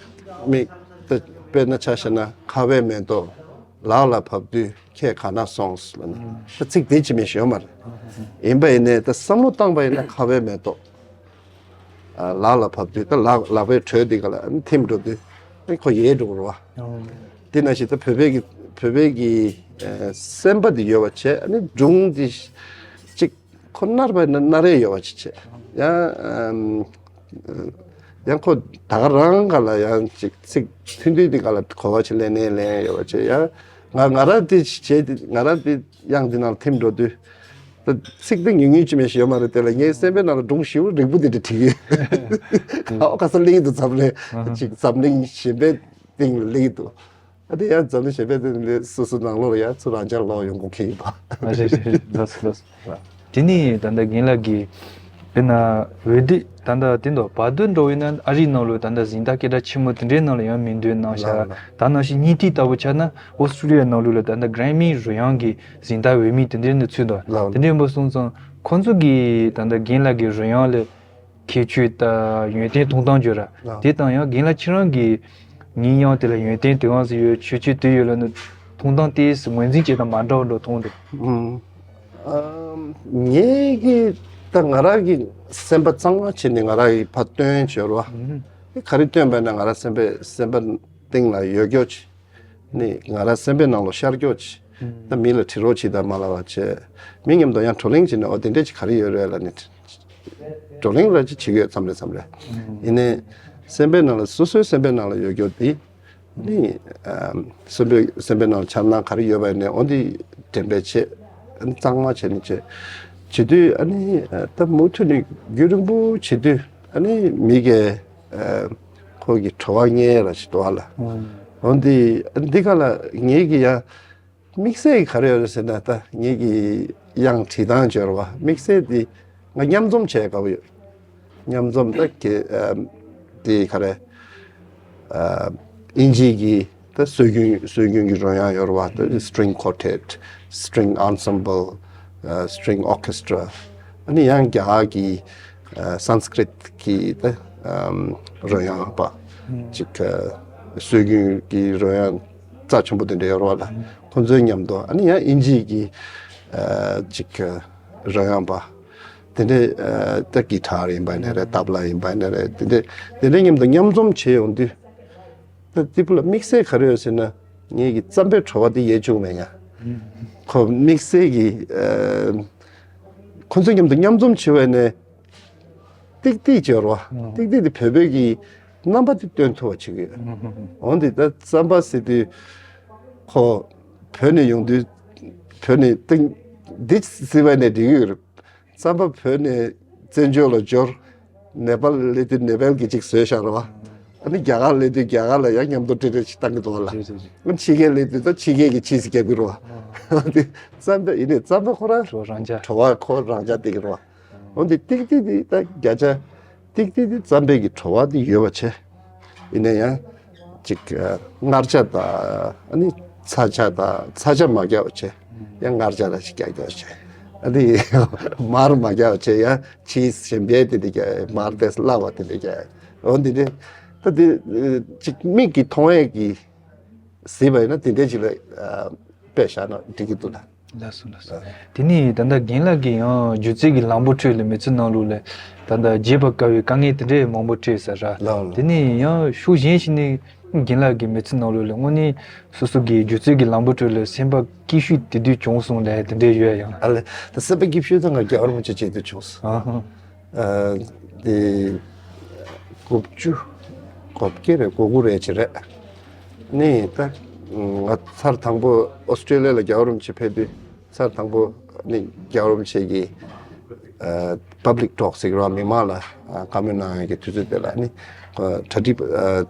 མིག་ད་དཔེར་ན་ཆ་བཞག་ན་ཁ་བའི་མེ་ཏོག་ལག་ལ་བབས་དུས་ཁྱེད་ག་ན་སོང་ལབ་ནས་ད་ཚིག་དེ་ཅི་མེད་ཞིག་ཡོད་མ་རེད། ཡིན་པ་ཡིན་ནའི་ད་བསམ་བློ་བཏང་པ་ཡིན་ན་ཁ་བའི་མེ་ཏོག་ལག་ལ་བབས་དུས་ད་ལག་ལག་པའི་དྲོད་དེ་ག་ལ་ཐིམ་འགྲོ་དུས་ཨ་ཁོ་ཡལ་འགྲོ་གི་རེད་བ། དེ་ནང་བཞིན་ད་བོད་པའི་གི་བོད་པའི་གི་སེམས་པ་དེ་ཡོད་པ་བྱས། ཨ་ནི་སྒྲུང་དེ་ཅིག་ཁོ་མནར་བ་ན་མནར་ཡས་ཡོད་པ་ཅིག་བྱས། ཡང་ཨམ་ཡང་ཁོ་ད་ག་རང་ག་ལ་ཡང་ཅིག་ཚིག་ཐུང་ཐུང་དེ་ག་ལ་གོ་བ་ཅིག་ལེན་ནས་ལེན་ཡོད་པ་བྱས། ཡང་ང་ང་རང་དེ་བྱས་དེ་ང་རང་དེ་དབྱངས་དེ་ནང་ལ་ཐིམ་འགྲོ་དུས་ད་ཚིག་དེ་ཉུང་ཉུང་ཅིག་མེད་ཞིག་ཡོད་མ་རེད། དེ་ལ་ངའི་སེམས་པའི་ནང་ལ་སྒྲུང་ཞེ་པོ་རིང་པོ་དེ་འདྲ་བྲིས་ཡོད། ཁ་བ་ཁ་ས་གླེང་དུ་འཛམ་གླིང་ཅིག་འཛམ་གླིང་གཞན་པའི་སྟེང་ལ་གླེང་དུ། ཨ་དེ་ཡང་འཛམ་གླིང་གཞན་པའི་སྟེང་ལ་སོ་སོ་ནང་ལོགས་ལ་ཡང་ཚུར་རང་འཇགས་ལོག་ཡོང་དགོས་ཀྱི་ཡིན་པ། ཨ་རེད་རེད་རེད། ལགས་སོ་ལགས་སོ། དེ་ནས་ད་ལྟ་རྒན་ལགས་ཀྱིས་དཔེར་ན་འོད་སྡེར་ད་ལྟ་དེ་འདྲ་བར་དོ་འགྲོ་བས་ན་ཨ་རིའི་ནང་ལོགས་ད་ལྟ་གཟེངས་རྟགས་སྐད་གྲགས་ཆེན་མོ་དེ་འདྲའི་ནང་ལ་ཡང་མིང་འདོན་གནང་ཤག་ལགས་ལགས། ད་ནང་བཞིན་སྙིང་ཐིག་ལྟ་བུ་ཆ་ན་ཨོ་སི་ཀྲི་ལི་ཡ་ནང་ལོགས་ལ་ད་ལྟ་གྷ་རན་མི་རོལ་དབྱངས་ཀྱི་གཟེངས་རྟགས་འོས་མི་དེ་འདྲའི་ནང་ཚུད་འདུག་ལགས་ལགས། དེ་འདྲའི་འབུ་སོང་ཙང་ཁོང་ཚོ་གིས་ད་ལྟ་རྒན་ལགས་ཀྱི་རོལ་དབྱངས་ལ་ཁྱད་ཆོས་དང་ཡོན་ཏན་མཐོང་སྟངས་བརྗོད་ར། ལགས། དེ་དང་ཡང་རྒན་ལགས་ཁྱེད་རང་གིས་ངའི་དབྱངས་དེ་ལ་ཡོན་ཏན་དེ་གང་ཟིག་ཡོད། ཁྱད་ཆོས་དེ་ཡོད་ལབ་ནས་མཐོང་སྟངས་དེ་ངོས་འཛིན་བྱེད་སྟངས་མ་འདྲ་བ་འདྲ་མཐོང་འདུག་ཨུམ། ཨམ། ངེད་ཀྱི་ད་ང་རང་གི་སེམས་པ་གཙང་མ་བྱས་ནས་ང་རང་གི་ཕར་སྟོན་བྱོས་རོགས། ཨུམ། དེ་ག་རེ་སྟོན་པ་ཡིན་ན་ང་རང་སེམས་པའི་སེམས་པ་སྟེང་ལ་ཡོད་རྒྱུ་ཅིག་ནི་ང་རང་སེམས་པའི་ནང་ལ་ཤར་རྒྱུ་ཅིག་ད་མི་ལ་དྲི་རོགས་བྱེད་དང་མ་ལབ་པ་བྱས། མི་མཉམ་དུ་ཡང་བགྲོ་གླེང་བྱས་ནས་ཨོ་དེ་འདྲས་ཅིག་ག་རེ་ཡོད་རེད་ལབ་ནས་བགྲོ་གླེང་ར་ཅིག་བྱེད་ཀྱི་ཡོད་མཚམས་རེ་མཚམས་རེ། ཡིན་ནའི་སེམས་པའི་ནང་ལ་སོ་སོའི་སེམས་པའི་ནང་ལ་ཡོད་རྒྱུ་དེ་ནི་ཨམ། སེམས་པའི་སེམས་པའི་ནང་ལ་འཆར་སྣང་ག་རེ་ཡོད་པ་ཡིན་ནའི་ཨོ་འདི་དྲན་པའི་ཆེད་གཙང་མ་བྱས་ནས་བྱས། བྱེད་དུས་ཨ་ནི་ད་མུ་མཐུད་ནས་རྒྱུན་རིང་པོ་བྱེད་དུས་ཨ་ནི་མི་གས་ཁོ་གི་བྲོ་བ་རྙེད་ལ་ཞིག་འདུག་ལ། འོན་ཏེ་འདི་ག་ལ་ངེད་ཀྱི་ཡང་དམིགས་བསལ་ག་རེ་ཡོད་རེད་ཟེར་ན། ད་ངེད་ཀྱི་དབྱངས་བྲིས་སྟངས་སྦྱོར་བ་དམིགས་བསལ་དེ་ང་མཉམ་འཛོམས་བྱས་དགའ་བོ་ཡོད། མཉམ་འཛོམས་ད་གི་དེ་ག་རེ། ཨིན་ཇི་གི་ད་སྲོལ་རྒྱུན་སྲོལ་རྒྱུན་གྱི་རོལ་དབྱངས་ཡོད་རེད་བ། ད་string quartet, string ensemble, string orchestra. ཨ་ནི་ཡང་རྒྱ་གར་གྱི་Sanskrit གི་ད་རོལ་དབྱངས་པ་ཅིག་སྲོལ་རྒྱུན་གྱི་རོལ་དབྱངས་རྩ་ཆེན་པོ་དེ་འདྲ་ཡོད་རེད་བ་ལ། ཁོང་ཚོའི་མཉམ་དུ་ཨ་ནི་ཡང་ཨིན་ཇི་གི་ཅིག་རོལ་དབྱངས་པ་དེ་འདྲའི་ད་གི་ཊར་ཡིན་པ་ཡིན་ན་རེད། ཏབ་ལ་ཡིན་པ་ཡིན་ན་རེད། དེ་འདྲའི་དེ་འདྲའི་མཉམ་དུ་མཉམ་འཛོམས་བྱས་ཡོང་དུས། ད་ཏི་པུ་ལ་དམིགས་བསལ་ག་རེ་ཡོད་ཟེར་ན། ངེད་ཀྱི་རྩམ་པའི་བྲོ་བ་དེ་ཡལ་བཅུག་མེད་ཡ། ཁོ་དམིགས་བསལ་གྱི་ཁོ་ཚོའི་མཉམ་དུ་མཉམ་འཛོམས་བྱེད་པ་ནས་ཏིག་ཏིག་སྦྱོར་བ་ཏིག་ཏིག་དེ་བོད་པའི་གི་རྣམ་པ་དེ་སྟོན་ཐུབ་པ་བྱེད་ཀྱི་ཡོད། འོན་ཏེ་ད་རྩམ་པ་ཟེར་དུས་ཁོ་བོད་ནས་ཡོང་དུས་བོད་ནས་ཏིག་འདི་ཟེར་བ་ནས་འགྲིག་གི་ཡོད་རེད། རྩམ་པ་བོད་ནས་བཙན་བྱོལ་ལ་འབྱོར། ནེ་པཱལ་སླེབས་དུས་ནེ་པཱལ་གྱི་ཅིག་བཟོས་བཞག་རེད་བ། ཨ་ནི་རྒྱ་གར་སླེབས་དུས་རྒྱ་གར་ལ་ཡང་མཉམ་དུ་འབྲེལ་འདྲིས་ཅིག་བཏང་གི་འདུག་བ་ལ། ཕྱི་རྒྱལ་སླེབས་དུས་ད་ཕྱི་རྒྱལ་གྱི་ཅིག་རྒྱབ་ཀྱི་རེད་བ། ཨ་ནི་རྩམ་པ་ཡིན་ནའི་རྩམ་པ་ཁོ་རང་བྲོ་བ་རང་འཇགས། བྲོ་བ་ཁོ་རང་འཇགས་བསྡད་ཀྱི་རེད་བ། འོན་ཏེ་ཏིག་ཏིག་དེ་ད་བརྒྱ་ཆ་ཏིག་ཏིག་དེ་རྩམ་པའི་གི་བྲོ་བ་དེ་ཡོད་པ་བྱས། ཡིན་ན་ཡང་ཅིག་མངར་ཆ་དང་ཨ་ནི་ཚ་ཆ་དང་ཚ་ཆ་མ་རྒྱག་པ་བྱས། ཡང་མངར་ཆ་ལ་ཅིག་རྒྱག་རྒྱག་བྱས། ཨ་ནི་མར་མ་རྒྱག་པ་བྱས། ཡང་ཆི་ཟི་གཞན་པའི་དེ་འདྲ་རྒྱག་མར་དེ་སླ་བ་དེ་འདྲ་རྒྱག་འོ་འདི་འདྲ་ད་འདི་ཅིག་མིག་གིས་མཐོང་ཡས་ཀྱི་གཟིགས་པ་ཡིན་ན་དེ་འདྲ་ཅིག་ལ་དཔེ་བཞག་ན་འགྲིག་གི་འདུག་ལ། ལགས་སོ་ལགས་སོ། དེ་ནས་ད་ལྟ་རྒན་ལགས་ཀྱིས་ཡང་སྒྱུ་རྩལ་གྱི་ལམ་བུ་ཁྲོད་ལ་མི་ཚེ་ནང་ལོགས་ལ་ད་ལྟ་བརྗེད་པར་དཀའ་བའི་དཀའ་ངལ་དེ་འདྲའི་མང་པོ་འཕྲད་ཟེར་ར། ལགས་ལགས། དེ་ནས་ཡང་ཕྱོགས་གཞན་ཞིག་ནས་རྒན་ལགས་ཀྱི་མི་ཚེ་ནང་ལོགས་ལ་དངོས་གནས་སོ་སོ་གི་སྒྱུ་རྩལ་གྱི་ལམ་བུ་ཁྲོད་ལ་སེམས་པ་སྐྱིད་ཤོས་དེ་དུས་བྱུང་སོང་ལབ་དེ་འདྲའི་ཡོད་ཡང་། ཨ་ལེ། ད་སེམས་པ་སྐྱིད་ཤོས་ད་ང་རྒྱལ་བ་རིན་པོ་ཆེ་མཇལ་དུས་བྱུང་སོང་། ཨ་ཧ། ཨ་དེ་དགུ་བཅུ་གོ་བརྒྱད་རེད་གོ་དགུ་རེད་ཅེས་རེད། ནི་ད་ང་ཚར་དང་པོ་ཨོ་སི་ཀྲེ་ལི་ཡ་ལ་རྒྱལ་བ་རིན་པོ་ཆེ་ཕེབས་དུས་ཚར་དང་པོ་ནི་རྒྱལ་བ་རིན་པོ་ཆེ་གི་ཨ་པབ་ལིག་ཊོག་ཟེར་གི་རེད་བ། མི་མང་ལ་ཨ་བཀའ་མོལ་གནང་ཡག་གི་དུས་ཚོད་དེ་ལ་ནི་གྲ་སྒྲིག་པ་ཨ་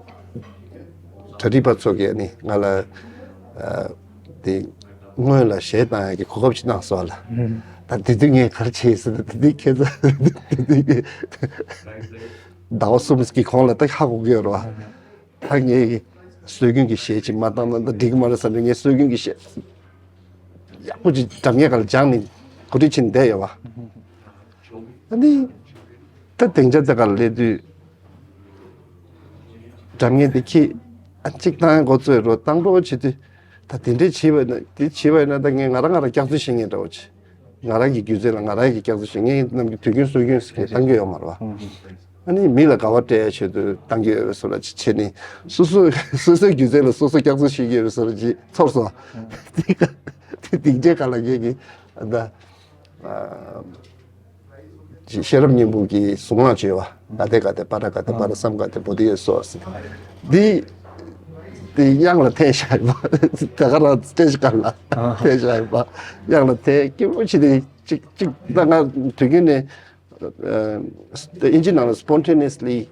གྲ་སྒྲིག་པ་ཚོ་གིས་ནི་ང་ལ་ཨ་དེ་སྔོན་ལ་གཞས་བཏང་ཡག་གི་གོ་སྐབས་ཅིག་གནང་སོང་ལ། ད་དེ་དུས་ངས་ག་རེ་བྱས་ཟེར་ན་དེ་དུས་ཁྱེད་ཚོ་དེ་དུས་ཀྱི་ཟླ་བ་གསུམ་གྱི་གོང་ལ་ད་ཧ་གོ་གི་ཡོད་རེད་བ། ད་ངས་སྲོལ་རྒྱུན་གྱི་གཞས་ཅིག་མ་བཏང་ན་ད་འགྲིག་གི་མ་རེད་བསམ་ནས་ངས་སྲོལ་རྒྱུན་གྱི་གཞས་ཡག་པོ་ཅིག་སྒྲ་སྙན་སྒང་ལ་སྦྱངས་ནས་གོ་སྒྲིག་བྱས་ནས་བསྡད་ཡོད་བ། ཨ་ནི་ད་སྡིངས་ཆ་དེ་ག་ལ་སླེབས་དུས་སྒྲ་སྙན་དེ་ཁྱེད་ཨ་གཅིག་བཏང་འགོ་ཚུགས་རོགས་བཏང་རོགས་བྱེད་དུས། ད་དེ་འདྲས་བྱས་པ་ན་དེ་བྱས་པ་ཡིན་ན་ད་ངས་ང་རང་ང་རང་སྐྱག་རྫུན་བཤད་མཁན་འདྲ་བོ་བྱས། ང་རང་གི་སྒྱུ་རྩལ་ལ་ང་རང་གི་སྐྱག་རྫུན་བཤད། ངས་ནམ་རྒྱུན་དུས་རྒྱུན་སྲོལ་རྒྱུན་ཟེར་མཁན་བཏང་གི་ཡོད་མ་རེད་བ། ཨ་ནི་མི་ལ་དགའ་བ་སྤྲད་ཡ་ཆེད་དུ་བཏང་གི་ཡོད་པའི་བཟོ་འདྲ་ཅིག་བྱས་ནས་སོ་སོ་སོ་སོའི་སྒྱུ་རྩལ་ལ་སོ་སོ་སྐྱག་རྫུན་བཤད་ཀྱི་ཡོད་པའི་བཟོ་འདྲ་ཅིག་ཚོར་སོང་། དེ་ག་དེ་སྡིངས་ཆའི་སྒང་ལ་ངས་ཀྱི་ད་ཨ་ཤེས་རབ་སྙིང་པོ་གི་གཟུངས་སྔགས་བརྗོད་པ། ག་ཏེ་ག་ཏེ་པཱ་ར་ག་ཏེ་པཱ་ར་སཾ་ག་ཏེ་བོ་དྷི་ཡེ་སྭཱ་ཧཱ་ཟེར། འདི་དེ་དབྱངས་ལ་འཐེན་བཞག་ཡོད་པ། ད་ག་རང་སྟེ་ཞིག་ག་ལ་འཐེན་བཞག་ཡོད་པ། དབྱངས་ལ་འཐེན་སྐྱིད་པོ་བྱས་ཏེ་ཅིག་ཅིག་ད་ང་དུས་རྒྱུན་ནས་ཨ་དབྱིན་ཇི་ནང་ལ་spontaneously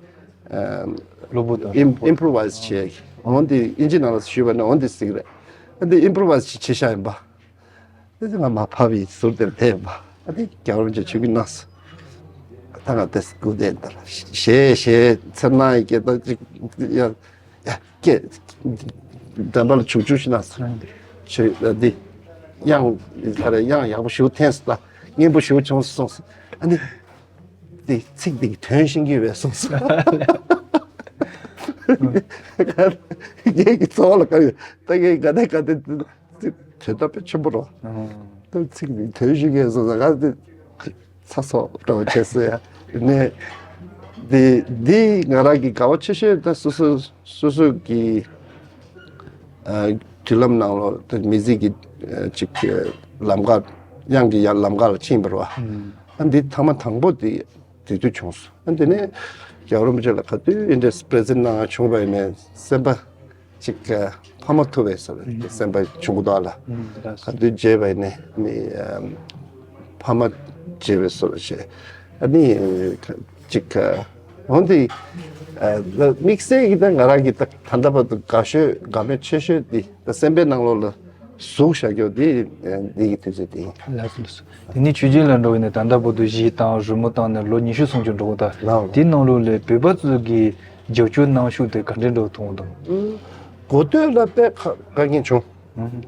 ཨ་གློ་བུར་དུ་ཨིམ་ཨིམ་པོ་རོ་ཝའི་ཛི་བྱས། འོན་ཏེ་དབྱིན་ཇི་ནང་ལ་ཞུས་པ་ན་འོན་ཏེ་ཟེར་གི་རེད། འོན་ཏེ་ཨིམ་པོ་རོ་ཝའི་ཛི་བྱས་བྱས་བཞག་ཡིན་པ། ཨ་ཙི་ང་མ་ཕབ་པའི་ཟུར་དེར་བསྡད་ཡོད་པ། ཨ་ནི་རྒྱལ་བ་རིན་པོ་ཆེ་མཆོད་ཀྱི་གནང་སོང་། ད་ང་དེ་སྐུ་དེ་ད་ལ་ཞེས་ཞེས་ཚེར་སྣང་ཡི་སྐད་དང་ཅིག་ཡ་ཡ་སྐད་འགྲམ་པ་ལ་བྱུག་བྱུག་ཞིག་གནང་སོང་། ཆོས་ལ་འདི་དབྱངས་ད་རེ་དབྱངས་ཡག་པོ་ཞིག་འཐེན་སོང་། ད་སྙན་པོ་ཞིག་བྱུང་སོང་ཟེར། ཨ་ནི་དེ་ཚིག་དེ་གི་དོན་ཤེས་ཀྱི་ཡོད་པས་གསུངས་སོང་། ངེད་ཀྱི་ཚོགས་ལ་ག་རེ་ད་ངས་ག་དེ་ག་དེ། དེ་དོན་དག་དཔེ་ཆེན་པོ་རེད། ཨང་། ད་ཚིག་འདི་དོན་ཞིག་གས་སོ་ས་ག་དེ་ཚ་སོགས་འདྲ་བ་བྱས་སོ་ཡ། ནས་དེ་འདི་ང་རང་གི་དགའ་བ་ཆེ་ཤོས་ད་སོ་སོ་སོ་སོ་གི་ཨ་མདུན་ལམ་ནང་ལོགས་དེ་མི་ཚིག་གི་ཨ་ཅིག་ལམ་ཁ་དབྱངས་ཀྱི་ཡང་ལམ་ཁ་ལ་ཕྱིན་པ་རེད་བ། ཨ་འདི་ཐེངས་མ་དང་པོ་དེ་དེ་དུས་བྱུང་སོང་། ཨ་འདི་ནས་རྒྱལ་བ་རིན་པོ་ཆེ་ལ་ག་དུས་ཨིན་ཌི་པྲེ་ཛེན་ཊི་གནང་བྱུང་བ་ཡིན་ནས་སེམས་པ་ཅིག་ཕ་མ་ཐུབ་པའི་སོ་སེམས་པ་བྱུང་གི་འདུག་ལ། ཨ་འདི་བརྗེད་པ་ཡིན་ནས་ནི་ཕ་མ་ བྱེད་པའི་བཟོ་འདྲ་བྱས། ཨ་ནི་ཅིག་འོན་ཏེ་དམིགས་བསལ་གྱི་ད་ང་རང་གི་ད་ད་ལྟ་བར་དུ་དགའ་ཤོས་དགའ་མོས་ཆེ་ཤོས་འདི་ད་སེམས་པའི་ནང་ལོགས་ལ་ཟུག་བཞག་རྒྱུ་འདི་འདི་གི་དུས་ཚོད་འདི། ལགས་སོ་ལགས་སོ། དེ་ནས་ཆོས་རྒྱལ་ལ་འགྲོ་བའི་ནས་ད་ལྟ་བར་དུ་གཞས་བཏང་རི་མོ་བཏང་ནས་ལོ་ཉི་ཤུ་སོང་ཅིག་འགྲོ་གི་ད། ལགས། དེའི་ནང་ལོགས་ལས་བོད་པ་ཚོ་གི་རྒྱབ་སྐྱོར་གནང་ཤུགས་དེ་ག་འདྲས་འགྲོ་མཐོང་དང་། གོ་ཐོས་ལ་དཔེ་དཀའ་ངལ་བྱུང་།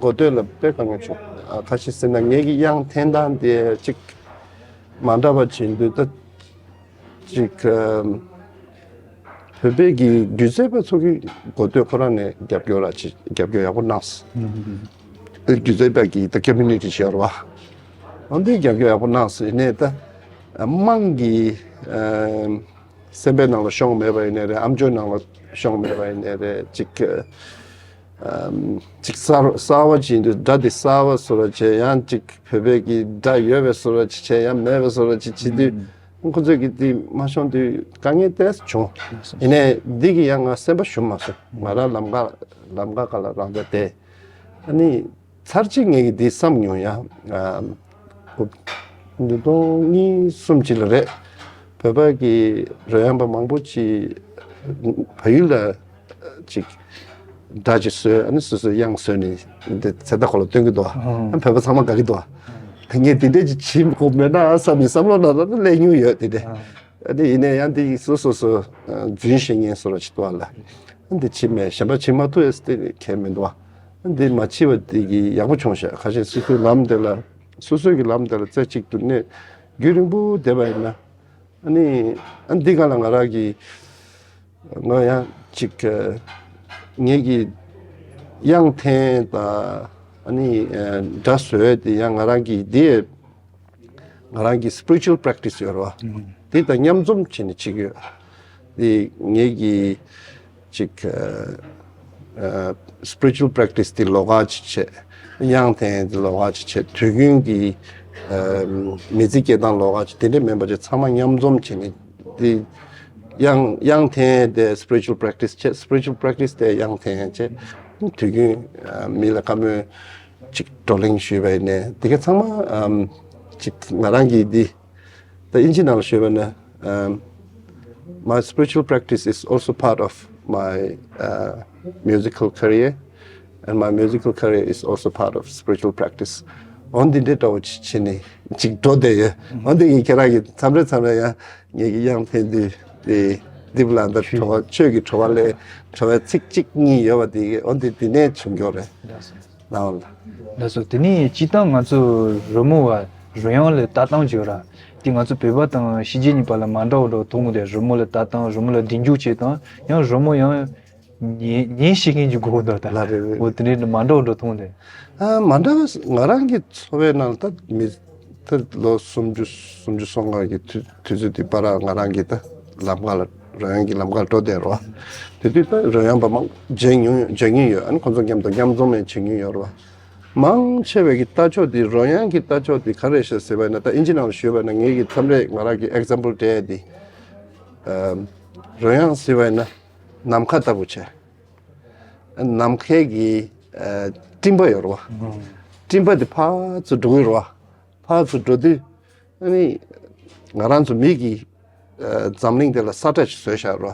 གོ་ཐོས་ལ་དཔེ་དཀའ་ངལ་བྱུང་། ཨ་ཁ་ཤས་ཟེར་ན་ངེད་ཀྱི་དབྱངས་འཐེན་སྟངས་དེ་ཅིག་མ་འདྲ་བ་བྱེད་འདུག་ད། ཅིག་ཨམ། བོད་པའི་གི་སྒྱུ་རྩལ་པ་ཚོ་གི་གོ་ཐོས་ཁོ་རང་ནས་རྒྱབ་སྐྱོར་ར་ཅིག་རྒྱབ་སྐྱོར་ཡག་པོ་གནང་སོང་། སྒྱུ་རྩལ་པ་གི་ད་ཀོ་མུ་ནི་ཊི་ཞིག་ཡོད་རེད་བ། འོན་ཏེ་རྒྱབ་སྐྱོར་ཡག་པོ་གནང་སོང་། ཡིན་ནའི་ད་དམངས་ཀྱི་ཨམ། སེམས་པའི་ནང་ལ་ཤོང་མེད་པ་ཡིན་ནའི་རེད། ཨམ་ཅོག་ནང་ལ་ཤོང་མེད་པ་ཡིན་ནའི་རེད། ཅིག་ཨམ། ཅིག་གསར་གསར་བ་ཅིག་ཡིན་དུས་སྒྲ་དེ་གསར་བ་བཟོ་འདྲ་བྱས། ཡང་ཅིག་བོད་པའི་གི་སྒྲ་ཡོད་པའི་བཟོ་འདྲ་ཅིག་བྱས། ཡང་མེད་པའི་བཟོ་འདྲ་ཅིག་བྱེད་དུས། ཁོ་ཚོས་ཀྱི་དེ་མ་ཤོང་དུས་དཀའ་ངལ་ཏོག་ཙམ་བྱུང་། ཡིན་ནའི་འདི་གི་ཡང་ང་སེམས་པ་ཞུམ་མ་སོང་། ང་རང་ལམ་ཁ་ལམ་ཁ་ཁ་ལ་རང་འདྲ་བསྡད། ཨ་ནི་ཚར་གཅིག་ངས་ཀྱི་འདི་བསམ་མྱོང་ཡ། ཨ་ཉིས་སྟོང་གཉིས་གསུམ་ཅིག་ལ་རེད། བོད་པ་གི་རོལ་དབྱངས་པ་མང་པོ་ཅིག་བལ་ཡུལ་ལ་ཅིག་སྒྲ་ཅིག་བཟོས། ཨ་ནི་སོ་སོའི་དབྱངས་བཟོས་ནས་འདི་ཚེ་ད་ཁོ་ལ་སྟོན་གྱི་འདུག་ཨ་བོད་པ་ཚང་མ་དགའ་གི་འདུག་ངས་འདི་འདྲས་ཅིག་བྱེད་དགོས་མེད་ན་བསམ་ནས་བསམ་བློ་ནང་ལ་སླེབས་མྱོང་ཡོད་དེ་འདྲས། ཨ་ནི་ཡིན་ནའི་ཡང་འདི་སོ་སོ་སོ་རྫུན་བཤད་མཁན་བཟོ་འདྲ་ཅིག་འདུག་ཨ་ལ། ཨ་འདི་བྱེད་མེད། གཞན་པ་བྱེད་མ་ཐུབ་ཡས་དེ་གལ་མི་འདུག་ཨ་འདི་མ་བྱེད་པ་དེ་གི་ཡག་པོ་བྱུང་ཤག་ཁ་ཤས་སོ་སོའི་ལམ་དེ་ལ་སོ་སོའི་གི་ལམ་དེ་ལ་རྩེ་གཅིག་ཏུ་གནས་རྒྱུན་རིང་པོ་བསྡད་པ་ཡིན་ན། ཨ་ནི་ཨ་འདི་ག་ལ་ང་རང་གི་ང་ཡང་ཅིག་ངེད་ཀྱི་དབྱངས་འཐེན་དང་ཨ་ནི་སྒྲ་བཟོས་དེ་ཡང་ང་རང་གི་དེ་ང་རང་གི་spiritual practice ཡོད་རེད་བ། དེ་དང་མཉམ་འཛོམས་བྱས་ནས་བྱེད་ཀྱི་ཡོད། དེ་ངེད་ཀྱི་ཅིག spiritual practice དེ་ལོགས་ཀ་ཅིག་བྱས། དབྱངས་འཐེན་དེ་ལོགས་ཀ་ཅིག་བྱས། དུས་རྒྱུན་གྱི་མི་ཚེ་སྐྱེལ་སྟངས་ལོགས་ཀ་ཅིག་དེ་འདྲས་མིན་པ་ཅིག་ཚང་མ་མཉམ་འཛོམས་བྱས་ནས་དེ་དབྱངས་དབྱངས་འཐེན་དེ་spiritual practice བྱས། spiritual practice དེ་དབྱངས་འཐེན་བྱས། དུས་རྒྱུན་མི་ལ་བཀའ་མོལ་ཅིག་བགྲོ་གླེང་ཞུས་པ་ཡིན་ནའི་དེ་ག་ཚང་མ་ཨམ་ཅིག་ང་རང་གི་འདི་ད་ཨིན་ཇི་ནང་ལ་ཞུས་པ་ན། Um, my spiritual practice is also part of my uh, musical career, and my musical career is also part of spiritual practice. འོན་ཏེ་འདི་འདྲ་བོ་ཅིག་བྱས་ནས་ཅིག་འགྲོ་བསྡད་ཡོད། འོན་ཏེ་ངས་ཁྱེད་རང་གི་མཚམས་རེ་མཚམས་རེ་ཡང་ངེད་ཀྱི་དབྱངས་འཐེན་དུས་དེ་འདི་བ་ལ་འདི་བྲོ་བ་ཆོས་ཀྱི་བྲོ་བ་ལས་བྲོ་བའི་ཚིག་གཅིག་གཉིས་ཡོད་པ་དེ་འོན་ཏེ་འདི་ནས་བྱུང་ཡོད་རེད། ལགས་སོ། ལགས་སོ། དེ་ནས་སྤྱིར་བཏང་ང་ཚོ་རོལ་མོ་བ་རོལ་དབྱངས་ལ་ལྟ་སྟངས་བྱོས་ར། དེ་ང་ཚོ་བོད་པ་དང་ཕྱི་རྒྱལ་གཉིས་བར་ལ་མ་འདྲ་བ་འདྲ་མཐོང་གི་འདུག་རོལ་མོ་ལ་ལྟ་སྟངས། རོལ་མོ་ལ་མདུན་སྐྱོད་བྱེད་སྟངས། ཡང་རོལ་མོ་ཡང་ཉན་ཉན་ཤེས་མཁན་གྱི་དགོས་འདུག་ད། ལ་རེད་རེད། འོ་དེ་འདྲའི་མ་འདྲ་བ་འདྲ་མཐོང་གི་འདུག་ཨ་མ་འདྲ་བ་ང་རང་གི་འཚོ་བའི་ནང་ལ་ད་མི་ད་ལོ་སུམ་ཅུ་སུམ་ཅུ་སོ་ལྔ་གི་དུས་དུས་ཚོད་དེ་བར་ང་རང་གི་ད་ལམ་ཁ་ལ་རོལ་དབྱངས་ཀྱི་ལམ་ཁར་འགྲོ་བསྡད་རོགས། དེ་དུས་ད་རོལ་དབྱངས་པ་མང་མཇལ་མྱོང་མཇལ་མྱོང་ཡོད། ཨ་ནི་ཁོང་ཚོ་མཉམ་དུ་མཉམ་འཛོམས་ཡང་བྱེད་མྱོང་ཡོད་རེད་བ། མང་ཆེ་བའི་གི་ལྟ་ཕྱོགས་དེ་རོལ་དབྱངས་ཀྱི་ལྟ་ཕྱོགས་དེ་ག་རེ་རེད་ཤག་ཟེར་བ་ཡིན་ན། ད་ཨིན་ཇི་ནང་ལ་ཞུས་པ་ན་ངེད་ཀྱི་མཚམས་རེ་ང་རང་གི་ཨེག་ཛམ་པལ་སྤྲད་ཡ་དེ། ཨ་རོལ་དབྱངས་ཟེར་བ་ཡིན་ན་ནམ་མཁའ་ལྟ་བུ་བྱས། ནམ་མཁའི་གི་ཨ་སྤྲིན་པ་ཡོད་རེད་བ། སྤྲིན་པ་དེ་ཕར་ཚུར་འགྲོ་གི་རེད་བ། ཕར་ཚུར་འགྲོ་དུས་ཨ་ནི་ང་རང་ཚོ་མི་གི་ཨ་འཛམ་གླིང་དེ་ལ་ས་ཁྲ་ཞིག་བཟོས་བཞག་རོ།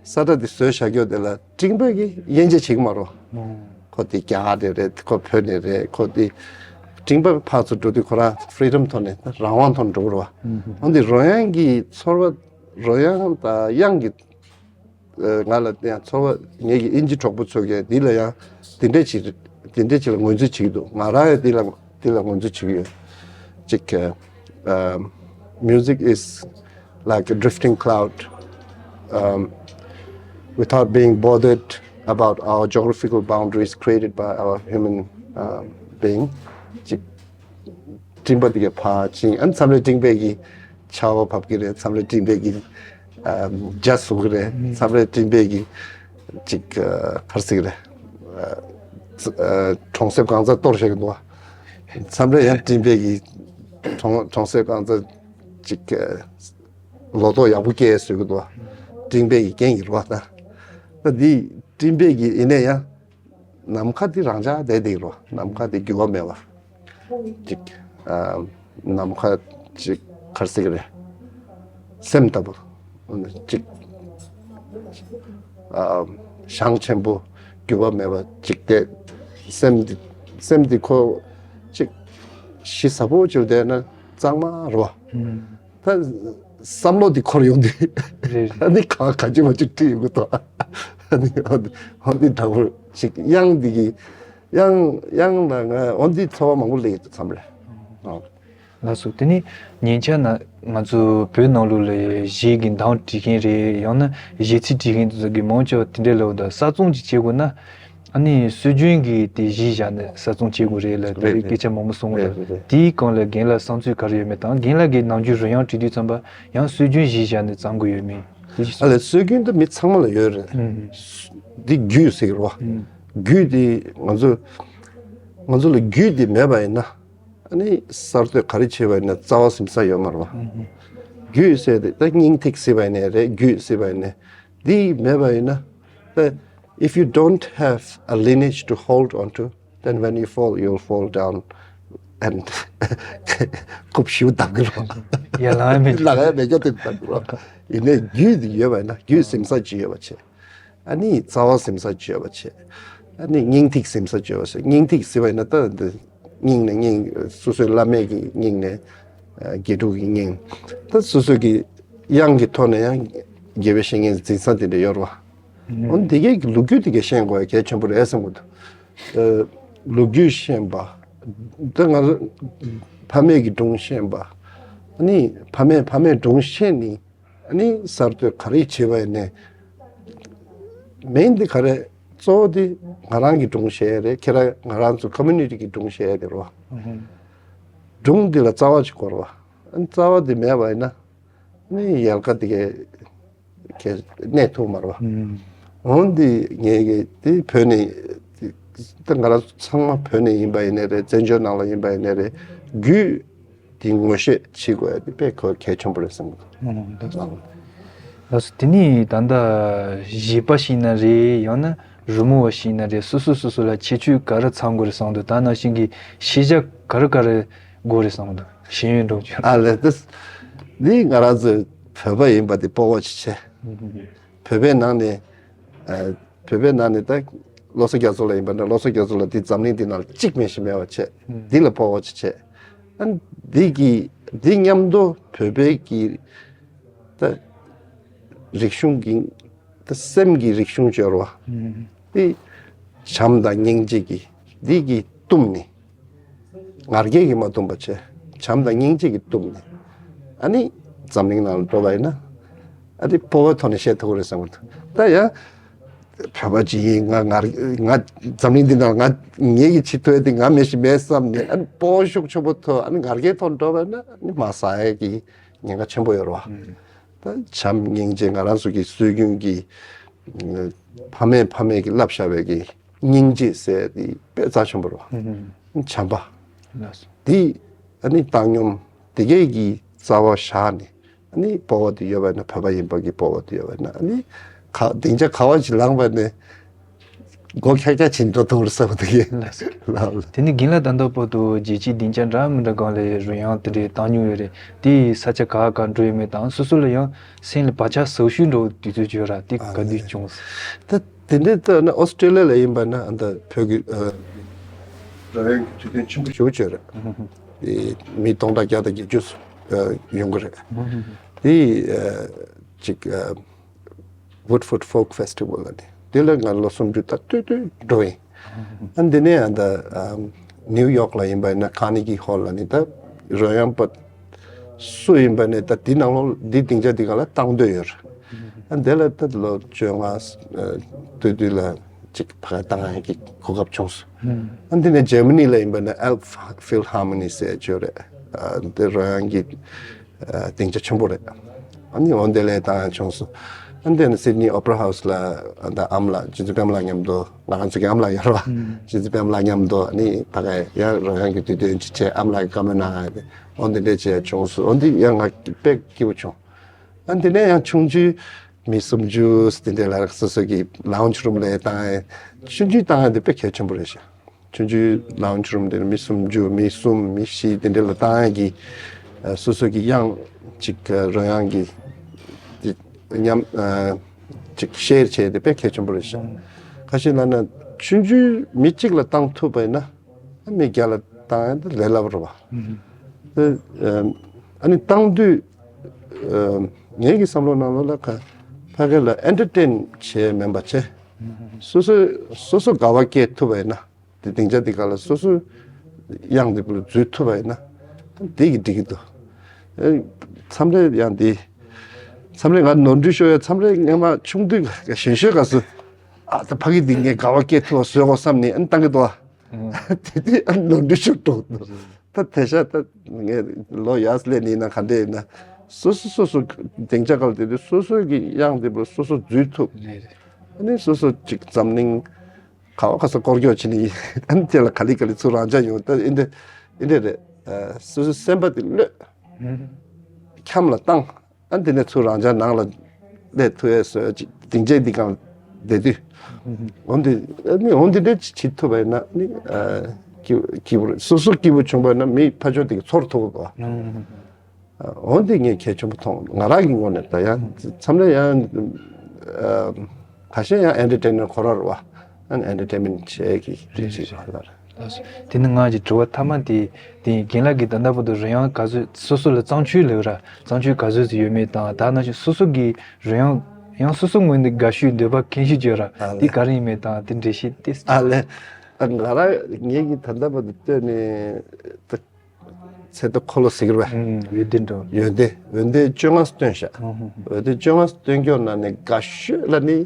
ས་ཁྲ་དེ་བཟོས་བཞག་རྒྱུ་དེ་ལ་སྤྲིན་པ་གིས་དབྱེ་འབྱེད་བྱེད་ཀྱི་མ་རོ། ཁོ་དེ་རྒྱ་གར་ནས་རེད། ཁོ་བོད་ནས་རེད། ཁོ་དེ་སྤྲིན་པ་ཕར་ཚུར་འགྲོ་དུས་ཁོ་རང་ཕི་རི་ཌམ་ཐོག་ནས་རང་དབང་ཐོག་ནས་འགྲོ་གི་རེད་བ། འོན་ཏེ་རོལ་དབྱངས་ཀྱི་ཚོར་བ། རོལ་དབྱངས་དང་དབྱངས་ཀྱི་ང་ལ་ཡང་ཚོར་བ། ངེད་ཀྱི་ཨིན་ཇི་གྲོགས་པོ་ཚོ་གིས་འདི་ལ་ཡང་འདི་འདྲས་ཅིག་འདི་འདྲས་ཅིག་ལ་ངོས་འཛིན་བྱེད་ཀྱི་འདུག་ང་རང་ཡང་འདི་ལ་འདི་ལ་ངོས་འཛིན་བྱེད་ཀྱི་ཡོད། ཅིག་ཨ་music is like a drifting cloud, um, without being bothered about our geographical boundaries created by our human uh, being. ཅིག་སྤྲིན་པ་དེ་ག་ཕར་ཕྱིན། ཨ་ནི་མཚམས་རེ་སྤྲིན་པས་ཀྱི་ཆར་པ་བབས་ཀྱི་རེད། མཚམས་རེ་སྤྲིན་པས་ཀྱི་ཨ་འཇའ་ཟུག་གི་རེད། མཚམས་རེ་སྤྲིན་པས་ཀྱི་ཅིག་ཨ་ག་རེ་ཟེར་གྱི་རེད། ཨ་ཨ་གྲོང་གསེབ་གང་ཚང་གཏོར་བཞག་གི་འདུག་བ། མཚམས་རེ་ཡང་སྤྲིན་པས་ཀྱི་གྲོང་གྲོང་གསེབ་གང་ཚང་ཅིག་ཨ་ལོ་ཏོག་ཡག་པོ་སྐྱེ་བཟོ་གི་འདུག་བ། སྤྲིན་པས་ཀྱི་རྐྱེན་གྱིས་རེད་བ། ད་ད་འདི་སྤྲིན་པས་ཀྱི་ཡིན་ནའི་ཡང་ནམ་མཁའ་འདི་རང་འཇགས་བསྡད་བསྡད་ཀྱི་རེད་བ། ནམ་མཁའ་འདི་འགྱུར་བ་མེད་བ། ཅིག་ཨ་ནམ་མཁའ་ ཅིག་ག་རེ་ཟེར་གི་རེད། སེམས་ལྟ་བུ། ཅིག་ཨ། བྱང་ཆེན་པོ་འགྱུར་བ་མེད་པ་ཅིག་དེ། སེམས་འདི་སེམས་འདི་ཁོ་ཅིག་གཞི་ཟབ་པོ་ཅིག་བསྡད་ན་གཙང་མ་རེད་བ། ད་བསམ་བློ་འདི་འཁོར་ཡོང་དུས། རེད་རེད། ཨ་ནི་ག་ག་ཅི་མ་ཅི་བྲིས་ཡོང་གི་འདུག་ཨ་ནི་འོ་འདི་འདྲ་བོ་ཅིག་དབྱངས་འདི་གི་དབྱངས་དབྱངས་ལ་ང་འོ་འདི་ཚོར་བ་མང་པོ་སླེབས་ཡོང་དུས་མཚམས་རེ། ཨོ། ལགས་སོ། དེ་ནི་ཉེ་ཆར་ན་ང་ཚོ་བོད་ནང་ལོགས་ལ་གཞས་ཀྱི་གདངས་བྲིས་མཁན་རེད། ཡང་ན་གཞས་ཚིག་བྲིས་མཁན་དེ་ཚོ་གི་མང་ཆེ་བ་དེ་འདྲ་ལབ་དང་། གསར་རྩོམ་ཅིག་བྱེད་དགོས་ན་ཨ་ནི་སྲོལ་རྒྱུན་གྱི་དེ་གཞི་བཞག་ནས་གསར་རྩོམ་བྱེད་དགོས་རེད་ལབ། དེ་རེད་རེད། སྐད་ཆ་མང་པོ་གསུང་གི་རེད་འདུག་རེད་རེད། དེའི་སྒང་ལ་རྒན་ལགས་བསམ་ཚུལ་ག་རེ་ཡོད་མེད་དང་། རྒན་ལགས་ཀྱིས་ནམ་རྒྱུན་རོལ་དབྱངས་བྲིས་དུས་ཙམ་པ་ཡང་སྲོལ་རྒྱུན་གཞི་བཞག་ནས་བརྩམས་དགོས་ཡོད་མེད། དེ་ཞིག་ཨ་ལས། སྲོལ་རྒྱུན་དེ་མི་ཚང་མ་ལ་ཡོད་རེད། ཨུམ། འདི་རྒྱུད་ཟེར་གི་རེད་བ། ཨུམ། རྒྱུད་དེ་ང་ཚོ་ང་ཚོ་ལ་རྒྱུད་དེ་མེད་པ་ཡིན་ན། ཨ་ནི་གསར་གཏོད་ག་རེ་བྱས་པ་ཡིན་ན་རྩ་བ་ཟིན་ས་ཡོད་མ་རེད་བ། ཨུམ། རྒྱུད་ཟེར་དེ་ད་སྙིང་ཐིག་ཟེར་བ་ཡིན་ནའི་རེད། རྒྱུད་ཟེར་བ་ཡིན་ནའི། འདི་མེད་པ་ཡིན་ན། ད་if you don't have a lineage to hold on to, then when you fall, you'll fall down and ཁུབ་ཤིའུ་བཏང་གི་རེད། ཡར་ལངས་ཡ་མེད། ལངས་ཡ་མེད་ཀྱང་དེ་བཏང་གི་རེད། ཡིན་ནའི་རྒྱུད་དེ་ཡོད་པ་ཡིན་ན། རྒྱུད་ཟིན་ས་ཅིག་ཡོད་པ་བྱས། ཨ་ནི་རྩ་བ་ཟིན་ས་ཅིག་ཡོད་པ་བྱས། ཨ་ནི་སྙིང་ཐིག་ཟིན་ས་ཅིག་ཡོད་པ་བྱས། སྙིང་ཐིག་ཟེར་བ་ཡིན་ན་ད་འདི་སྙིང་ནས་སྙིང་། སོ་སོའི་བླ་མེད་ཀྱི་སྙིང་ནས། ཨ། དགེ་ཕྲུག་གི་སྙིང་། ད་སོ་སོ་གི་དབྱངས་ཀྱི་ཐོག་ནས་ཡང་དགེ་བའི་བཤེས་གཉེན་འཛིན་ས་དེ་འདྲ་ཡོད་རེད་བ། ཨུམ། འོ་འདི་གའི་གི་ལོ་རྒྱུས་དེ་གའི་ཤེས་དགོས་ཡ་གལ་ཆེན་པོ་རེད་བསམ་གི་འདུག་ཨ། ལོ་རྒྱུས་ཤེས་པ། ད་ང་ཚོ་ཕ་མེས་ཀྱི་སྒྲུང་ཤེས་པ། ཨ་ནི་ཕ་མེས་ཕ་མེས་སྒྲུང་ཤེས་ནི། ཨ་ནི་གསར་གཏོད་ག་རེ་བྱེད་པ་ཡིན་ནའི། མེན་འདི་ག་རེ། གཙོ་བོ་འདི་ང་རང་གི་སྒྲུང་བཤད་ཡ་རེད། ཁྱེད་རང་ང་རང་ཚོ་ཀོ་མུ་ནི་ཊི་གི་སྒྲུང་བཤད་ཡ་དེ་རེད་བ། ཨུམ། སྒྲུང་འདི་ལ་རྩ་བ་ཅིག་དགོས་རེད་བ། ཨ་ནི་རྩ་བ་འདི་མེད་པ་ཡིན་ན། ཨ་ནི་ཡལ་ག་འདི་གའི་གའི་གནས་ཐུབ་མ་རེད་བ། ཨུམ། འོ་འདི་ངས་གི་འདི་བོད་ནས་ད་ང་རང་ཚོ་ཚང་མ་བོད་ནས་ཡིན་པ་ཡིན་ནའི་རེད། བཙན་བྱོལ་ནང་ལ་ཡིན་པ་ཡིན་ནའི་རེད། རྒྱུད་དེ་ངོ་ཤེས་བྱེད་དགོས་ཡ་དེ་དཔེ་གལ་ཆེན་པོ་རེད་བསམ་གི་འདུག་ཨོ། ལགས་སོ། ལགས་སོ། དེ་ནས་ད་ལྟ་གཞས་པ་ཞིག་ཡིན་ན་རེད། ཡང་ན་རོལ་མོ་བ་ཞིག་ཡིན་ན་རེད། སོ་སོ་སོ་སོ་ལ་ཁྱད་ཆོས་ག་རེ་ཚང་དགོས་རེད་བསམ་གི་འདུག་ད་ནང་བཞིན་གྱི་ཤེས་བྱ་ག་རེ་ག་རེ་དགོས་རེད་བསམ་གི་འདུག་ཤེས་ཡོན་འདྲ་བོ་ཅིག་ཨ་ལས། དེ་འདི་ང་རང་ཚོ་བོད་པ་ཡིན་པ་དེ་སྤོབས་པ་ཅིག་བྱས། ཨུ་ཧུ། བོད་པའི་ནང་ནས། ཨ། བོད་པའི་ནང་ནས་ད་བློ་བཟང་རྒྱ་མཚོ་ལགས་ཡིན་པ་འདྲ། བློ་བཟང་རྒྱ་མཚོ་ལགས་འདི་འཛམ་གླིང་འདི་ནང་ལ་གཅིག་མིན་ཞིག་མེད་པ་བྱས། ཨུ། འདི་ལ་སྤོབས་པ་ཅིག་བྱས། ཨ། འདི་གི་འདི་མཉམ་དུ་བོད་པའི་གི་ད་རིག་གཞུང་གི་ད་སེམས་ཀྱི་རིག་གཞུང་སྦྱོར་བ། ཨུ། འདི་བྱམས་དང་སྙིང་རྗེ་གི་འདི་གི་བཏུམས་ནས། ང་རྒྱལ་གྱིས་མ་བཏུམས་པ་བྱས། བྱམས་དང་སྙིང་རྗེ་གིས་བཏུམས་ནས། ཨ་ནི་འཛམ་གླིང་ནང་ལ་འགྲོ་བ་ཡིན་ན། ཨ་ནི་སྤོབས་པའི་ཐོག་ནས་བཤད་ཐུབ་ཀྱི་རེད་བསམ་གི་འདུག་ད་ཡང་བོད་པ་ཅིག་ཡིན། ང་ང་ང་འཛམ་གླིང་འདི་ནང་ང་ངེད་ཀྱིས་བྱེད་ཐུབ་ཡ་དེ་ང་མི་ཞིག་མེད་བསམ་ནས། ཨ་ནི་སྤོབས་པ་ཤུགས་ཆེན་པོ་ཐོག་ཨ་ནི་ང་རྒྱལ་ཐོག་འགྲོ་བ་ཡིན་ན། ཨ་ནི་མ་ཟ་ཡ་གི་ཉེན་ཁ་ཆེན་པོ་ཡོད་རེད་བ། ད་བྱམས་སྙིང་རྗེ་ང་རང་ཚོ་གི་སྲོལ་རྒྱུན་གྱི་ཕ་མས་ཕ་མས་ཀྱིས་བསླབས་བཞག་པའི་གི་སྙིང་རྗེ་ཟེར་དེ་དཔེ་རྩ་ཆེན་པོ་རེད་བ། ཨུ་ཧུ། བྱམས་པ། ལགས་སོ། དེ་ཨ་ནི་བཏང་སྙོམས་དེ་གས་ཀྱི་རྩ་བ་བཞག་ནས། ཨ་ནི་སྤོབས་པ་དེ་ཡོད་པ་ན། བོད་པ་ཡིན་པ་གི་སྤོབས་པ་དེ་ཡོད་པ་ན། ཨ་ནི་ཁ་སྡིངས་ཆ་ག་བ་ཞིག་ལངས་པ་ནས་སྒོ་ཁྱག་ཁྱག་བྱས་འགྲོ་ཐུབ་རེད་བསམ་གི་འདུག་ཡ། ལགས་སོ། ལགས། དེ་ནི་རྒན་ལགས་ད་ལྟ་བར་དུ་རྒྱལ་སྤྱིའི་སྡིངས་ཆ་འདྲ་མི་འདྲ་སྒང་ལ་རོལ་དབྱངས་དེ་འདྲའི་བཏང་མྱོང་ཡོད་རེད། དེ་ས་ཆ་ག་ག་འགྲོ་ཡོད་མེད་དང་། སོ་སོ་ལ་ཡང་སེམས་ལ་བག་ཆགས་ཟབ་ཤོས་འདྲ་བོ་དུས་ཚོད་ཡོད་ར། དེ་ག་དུས་བྱུང་སོང་། ད་དེ་འདྲའི་ད་ནི་ཨོ་སི་ཀྲི་ལི་ཡ་ལ་ཡིན་པ་ན། ཨ། ད་བོད་ཀྱི་ཨ་རོལ་དབྱངས་ཀྱི་དུས་སྟོན་ཆེན་པོ་ཞེ་པོ་ཅིག་ཡོད་རེད། དེ་མི་སྟོང་ཕྲག་བརྒྱ་དང་བརྒྱད་ཅུ་ཨ་ཡོང་གི་རེད། དེ་ཨ་ཅིག་ཨ་Woodford Folk Festival ལ་ནི། དེ་ལ་ང་ལོ་སུམ་ཅུ་ད་ལྟོས་ལྟོས་འགྲོ་ཡིན། ཨ། འདི་ནས་ཨ་ད་ཨམ་ནིའུ་ཡོག་ལ་ཡིན་པ་ཡིན་ན་ཀར་ནེ་གི་ཧོལ་ལ་ནི་ད་རོལ་དབྱངས་པ་སུ་ཡིན་པ་ནས་ད་འདི་ནང་ལོགས་འདི་སྡིངས་ཆ་འདི་སྒང་ལ་བཏང་འདོད་ཡོད་རེད། ཨ། འདི་ལ་ད་ལོ་བཅོ་ལྔ་ཨ་སྟོད་དུས་ལ་ཅིག་ཕ་ག་བཏང་ཡག་གི་གོ་སྐབས་བྱུང་སོང་། ཨ། འདི་ནས་འཇར་མ་ནི་ལ་ཡིན་པ་ན་Elbphilharmonie ཟེར་ཅིག་ཡོད་རེད། ཨ། འདི་རོལ་དབྱངས་ཀྱི་ཨ་སྡིངས་ཆ་ཆེན་པོ་རེད། ཨ་ནི་འོ་འདི་ལ་བཏང་ཡག་བྱུང་སོང་། ཨ། འདི་ནས་སིད་ནི་ཨོ་པེ་ར་ཧའུ་སི་ལ་ཨ་ད་ཨ་མ་ལགས་རྗེ་བཙུན་པད་མ་ལགས་མཉམ་དུ། ང་རང་ཚོ་གི་ཨ་མ་ལགས་ཡོད་རེད་བ། རྗེ་བཙུན་པད་མ་ལགས་མཉམ་དུ་ཨ་ནི་ཕ་ག་ཡ་རོལ་དབྱངས་ཀྱི་དུས་སྟོན་ཅིག་བྱས། ཨ་མ་ལགས་ཀྱིས་བཀའ་མོལ་གནང་ཡག་དེ། འོ་འདི་འདྲས་བྱས་བྱུང་སོང་། འོ་འདི་ཡང་ང་དཔེ་སྐྱིད་པོ་བྱུང་། ཨ། འདི་ནས་ཡང་ཆུང་ཆུང་མི་སུམ་ཅུ་དེ་འདྲས་ལ་སོ་སོ་གི་ལའུན་ཇི་རུམ་ལ་བཏང་ཡག་ཆུང་ཆུང་བཏང་ཡག་དེ་དཔེ་གལ་ཆེན་པོ་རེད་ཤག་ཆུང་ཆུང་ལའུན་ཇི་རུམ་དེ་ནི་མི་སུམ་ཅུ་མི་གསུམ་མི་བཞི་དེ་འདྲས་ལ་བཏང་ཡག་གི་ ཨ་སོ་སོ་གི་དབྱངས་ཅིག་ཨ་རོལ་དབྱངས་ཀྱི་དེ་མཉམ་ཨ་ཅིག་ཤེར་བྱས་ཏེ་དཔེ་གལ་ཆེན་པོ་རེད་ཤག་ཁ་ཤས་ལབ་ན་ཆུང་ཆུང་མི་གཅིག་ལ་བཏང་ཐུབ་པ་ཡིན་ན་ཨ་མི་བརྒྱ་ལ་བཏང་ཡ་དེ་ལས་སླ་པོ་རེད་བ། དེ་ཨ་ཨ་ནི་བཏང་དུས་ཨ་ངེད་ཀྱི་བསམ་བློ་ནང་ལོགས་ལ་ཁ་ཕ་གི་ལ་ཨེན་ཊར་ཊེན་བྱས་མིན་པ་བྱས། སོ་སོ་སོ་སོ་དགའ་བ་སྐྱེ་ཐུབ་པ་ཡིན་ན། དེ་སྡིངས་ཆ་འདི་ག་ལ་སོ་སོའི་དབྱངས་འདི་པུ་ལ་འཛུལ་ཐུབ་པ་ཡིན་ན་དེ་གི་འགྲིག་གི་འདུག་ཨེ་མཚམས་རེ་ཡང་འདི་མཚམས་རེ་ང་ནོར་འཁྲུལ་ཤོར་ཡ། མཚམས་རེ་སྔན་མ་ཆུང་དུས་གཞོན་ཤོས་སྐབས་སུ་ཨ་ད་ཕ་གི་འདི་ངས་དགའ་བ་སྐྱེ་ཐུབ་པ་བཟོས་དགོས་བསམ་ནས་ཨ་ནི་བཏང་གི་འདུག་ཨ། དེ་དུས་ཨ་ནི་ནོར་འཁྲུལ་ཤོར་འགྲོ་འདུག་ད་དེ་ཤ་ད་ངས་ལོ་ཡར་སླེབས་ནས་ཡིན་ན་ག་འདྲ་ཡིན་ན་སོ་སོ་སོ་སོ་སྡིངས་ཆ་ག་ལ་དེ་དུས་སོ་སོ་གི་དབྱངས་འདི་པུ་ལ་སོ་སོ་འཛུལ་ཐུབ། ཨ་ནི་སོ་སོ་ཅིག་འཛམ་གླིང་ག་བ་ག་ས་སྐོར་སྐྱོད་བྱེད་ནི་ཡིན། ཨ་ནི་དེ་ལ་ག་ལེ་ག་ལེ་ཚུར་རང་འཇགས་ཡོང་། ད་ཨིན་དེ་ཨིན་དེ་རེད། ཨ་སོ་སོའི་སེམས་པ་དེ་གློད། འཁྱམ་ལ་བཏང་། ཨ་ནི་དེ་ནས་ཚུར་རང་འཇགས་ནང་ལ་སླེབས་ཐུབ་ཡས་བཟོ་ཡ་ཅིག་སྡིངས་ཆའི་འདི་གང་བསྡད་དུས། འོན་ཏེ་ཨ་ནི་འོན་ཏེ་འདྲ་ཅིག་བྱེད་ཐུབ་པ་ཡིན་ན་ནི་ཨ་སྐྱིད་སྐྱིད་པོ་རེད། སོ་སོ་སྐྱིད་པོ་བྱུང་པ་ཡིན་ན་མི་ཕར་ཕྱོགས་དེ་གི་ཚོར་ཐུབ་པ། འོན་ཏེ་ངས་གལ་ཆེན་པོ་མཐོང་། ང་རང་གི་ངོས་ནས་ད་ཡང་མཚམས་རེ་ཡང་ཨ་ཁ་ཤས་ཡང་ཨེན་ཊར་ཊེན་མེན་ཊི་ཁོ་རང་རེད་བ། ཨ་ནི་ཨེན་ཊར་ཊེན་མེན་ཊི་བྱེད་ཀྱི་རེད་ཅེས་ལབ་རེད། ལགས་སོ། དེ་ནི་ང་གི་དྲི་བ་མཐའ་མ་དེ་དེ་རྒན་ལགས་ཀྱིས་ད་ལྟ་བར་དུ་རོལ་དབྱངས་ག་ཚོད་སོ་སོ་ལ་བརྩམས་ཆོས་ལབ་ར་བརྩམས་ཆོས་ག་ཚོད་ཅིག་ཡོད་མེད་དང་ད་ནང་བཞིན་སོ་སོ་གི་རོལ་དབྱངས་ཡང་སོ་སོ་ངོས་ནས་དགའ་ཤོས་འདོད་པ་ཁེངས་ཤོས་ཅིག་ཡོད་ར་ཨ་དེ་ལས་ག་རེ་ཡིན་མེད་དང་དེ་འགྲེལ་བཤད་ཏོག་ཙམ། ཨ་ལས། ང་རང་ངེད་ཀྱིས་ད་ལྟ་བར་དུ་བཏོན་ནས་ད། ཚེ་ད་འཁོར་ལོ་ཟེར་གྱི་རེད་པས། ཨུམ། འོད་སྡེར་འགྲོ། འོད་སྡེར་འོད་སྡེར་བཅོ་ལྔ་བཏོན་ཤག་ཨུམ། འོད་སྡེར་བཅོ་ལྔ་བཏོན་རྒྱུ་ནང་ནས་དགའ་ཤོས་ལ་ནི་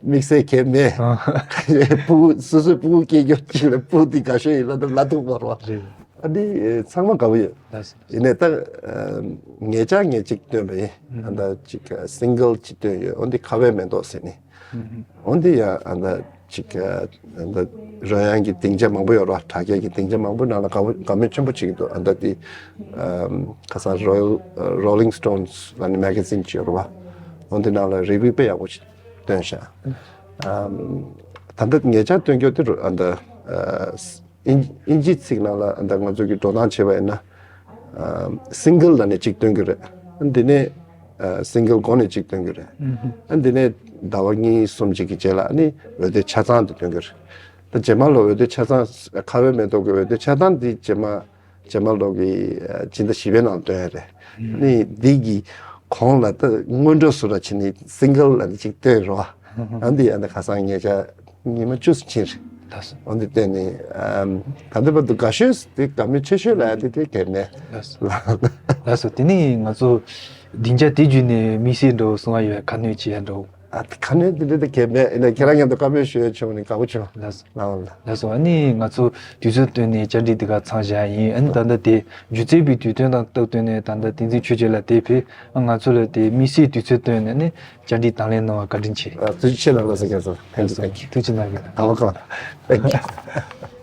དམིགས་བསལ་གང་མེད། ཨ། ཕྲུ་གུ་སོ་སོའི་ཕྲུ་གུ་སྐྱེ་རྒྱུ་གཅིག་ལ་ཕྲུ་གུ་དེ་དགའ་ཤོས་ཡིན་ལབ་ན་ལབ་ཐུབ་མ་རེད་པ། རེད། ཨ་ནི་ཚང་མ་དགའ་པོ་ཡོད། ལགས་སོ། ཡིན་ནའི་ད་ཨ་ངེད་ཅག་ངེད་ཅིག་བཏོན་པ་ཡིན། ཨུམ། ཨ་ད་ཅིག་སིང་གལ་ཅིག་བཏོན་ཡོད། འོན་ཏེ་ཁ་བའི་མེ་ཏོག་ཟེར་ནི། འོན་ཏེ་ཡང་ཨ་ད་ཅིག་ཨ་ད་རོལ་དབྱངས་ཀྱི་སྡིངས་ཆ་མང་པོ་ཡོད་རེད་པ། དྲ་རྒྱའི་སྡིངས་ཆ་མང་པོའི་ནང་ལ་དགའ་པོ་དགའ་མོས་ཆེན་པོ་བྱེད་ཀྱི་འདུག་ཨ་ད་དེ་ཨམ་ཁ་སང་Royal Rolling Stones ལབ་ནི་མེ་ག་ཛིན་ཅིག་ཡོད་རེད་པ། འོན་ཏེ་ནང་ལ་རི་བིའུ་དཔེ་ཡག་པོ་ཅིག་བཏོན་ཤག་ཨམ་ད་ལྟ་ངེད་ཅག་བཏོན་རྒྱུ་དེ་རུ་ཨ་ད་ཨ། དབྱིན་དབྱིན་ཇིའི་ཚིག་ནང་ལ་ཨ་ད་ང་ཚོ་གི་འགྲོ་སྟངས་བྱས་པ་ཡིན་ན། སིང་གལ་ལབ་ནས་གཅིག་བཏོན་གྱི་རེད། ཨ་འདི་ནས་ཨ་སིང་གལ་གོང་ནས་གཅིག་བཏོན་གྱི་རེད། ཨ་འདི་ནས་ཟླ་བ་གཉིས་གསུམ་ཅིག་གི་རྗེས་ལ་ཨ་ནི་འོད་སྡེར་ཆ་ཚང་དུ་བཏོན་གྱི་རེད། ད་རྗེས་མ་ལ་འོད་སྡེར་ཆ་ཚང་ཁ་བའི་མེ་ཏོག་གི་འོད་སྡེར་ཆ་ཚང་འདི་རྗེས་མ་རྗེས་མ་ལོ་གི་ཨ་སྤྱི་ཟླ་བཞི་པའི་ནང་བཏོན་ཡ་རེད། ཨ་ནི་འདི་གི་གོང་ལ་ད་སྔོན་འགྲོ་བཟོ་འདྲ་བྱས་ནས་སིང་གལ་ལབ་ནས་གཅིག་བཏོན་རོགས། ཨ་འདི་ཡང་ད་ཁ་སང་ངེད་ཅག་ཉི་མ་བཅུ་ཙམ་ཕྱིན་རེད། ལགས་སོ། འོན་ཏེ་བལྟས་ནས་ཨམ་ད་ལྟ་བར་དུ་དགའ་ཤོས་དེ་དགའ་མོས་ཆེ་ཤོས་ལ་ཡང་དེ་དེ་གལ་མེད། ལགས་སོ། ལགས་སོ། དེ་ནས་ང་ཚོ་སྡིངས་ཆ་དེ་བརྒྱུད་ནས་དམིགས་བསལ་འགྲོ་གསུང་བ་ཡོད་ཁ་སྣོན་བྱེད་ཡ་འགྲོ། ཨ་ཁ་སྣོན་དེ་འདྲ་དེ་གལ་མེད། ཡིན་ན་ཁྱེད་རང་མཉམ་དུ་བཀའ་མོལ་ཞུ་ཡ་བྱུང་ནས་དགའ་པོ་བྱུང་། ལགས་སོ། ལགས་འོང་ལགས། ལགས་སོ། ཨ་ནི་ང་ཚོ་དུས་ཚོད་བཏོན་ནས་བཅར་འདྲི་འདི་ག་ཚང་བཞག་ཡིན། ཨ་ནི་ད་ལྟ་དེ་སྒྱུ་རྩལ་པའི་དུས་སྟོན་དང་སྟབས་བསྟུན་ནས་ད་ལྟ་བསྟན་འཛིན་ཆོས་རྒྱལ་ལགས་དེ་ཕེབས་ང་ཚོ་ལ་དེ་དམིགས་བསལ་དུས་ཚོད་བཏོན་ནས་ནི་བཅར་འདྲི་དང་ལེན་གནང་བར་བཀའ་དྲིན་ཆེ། ཨ་ཐུགས་རྗེ་ཆེ་གནང་ལགས་སོ། ཁྱེད་ཚོ། Thank you, thank you. ཐུགས་རྗེ་གནང་གི། ཨ་མ་ཀོ། Thank you.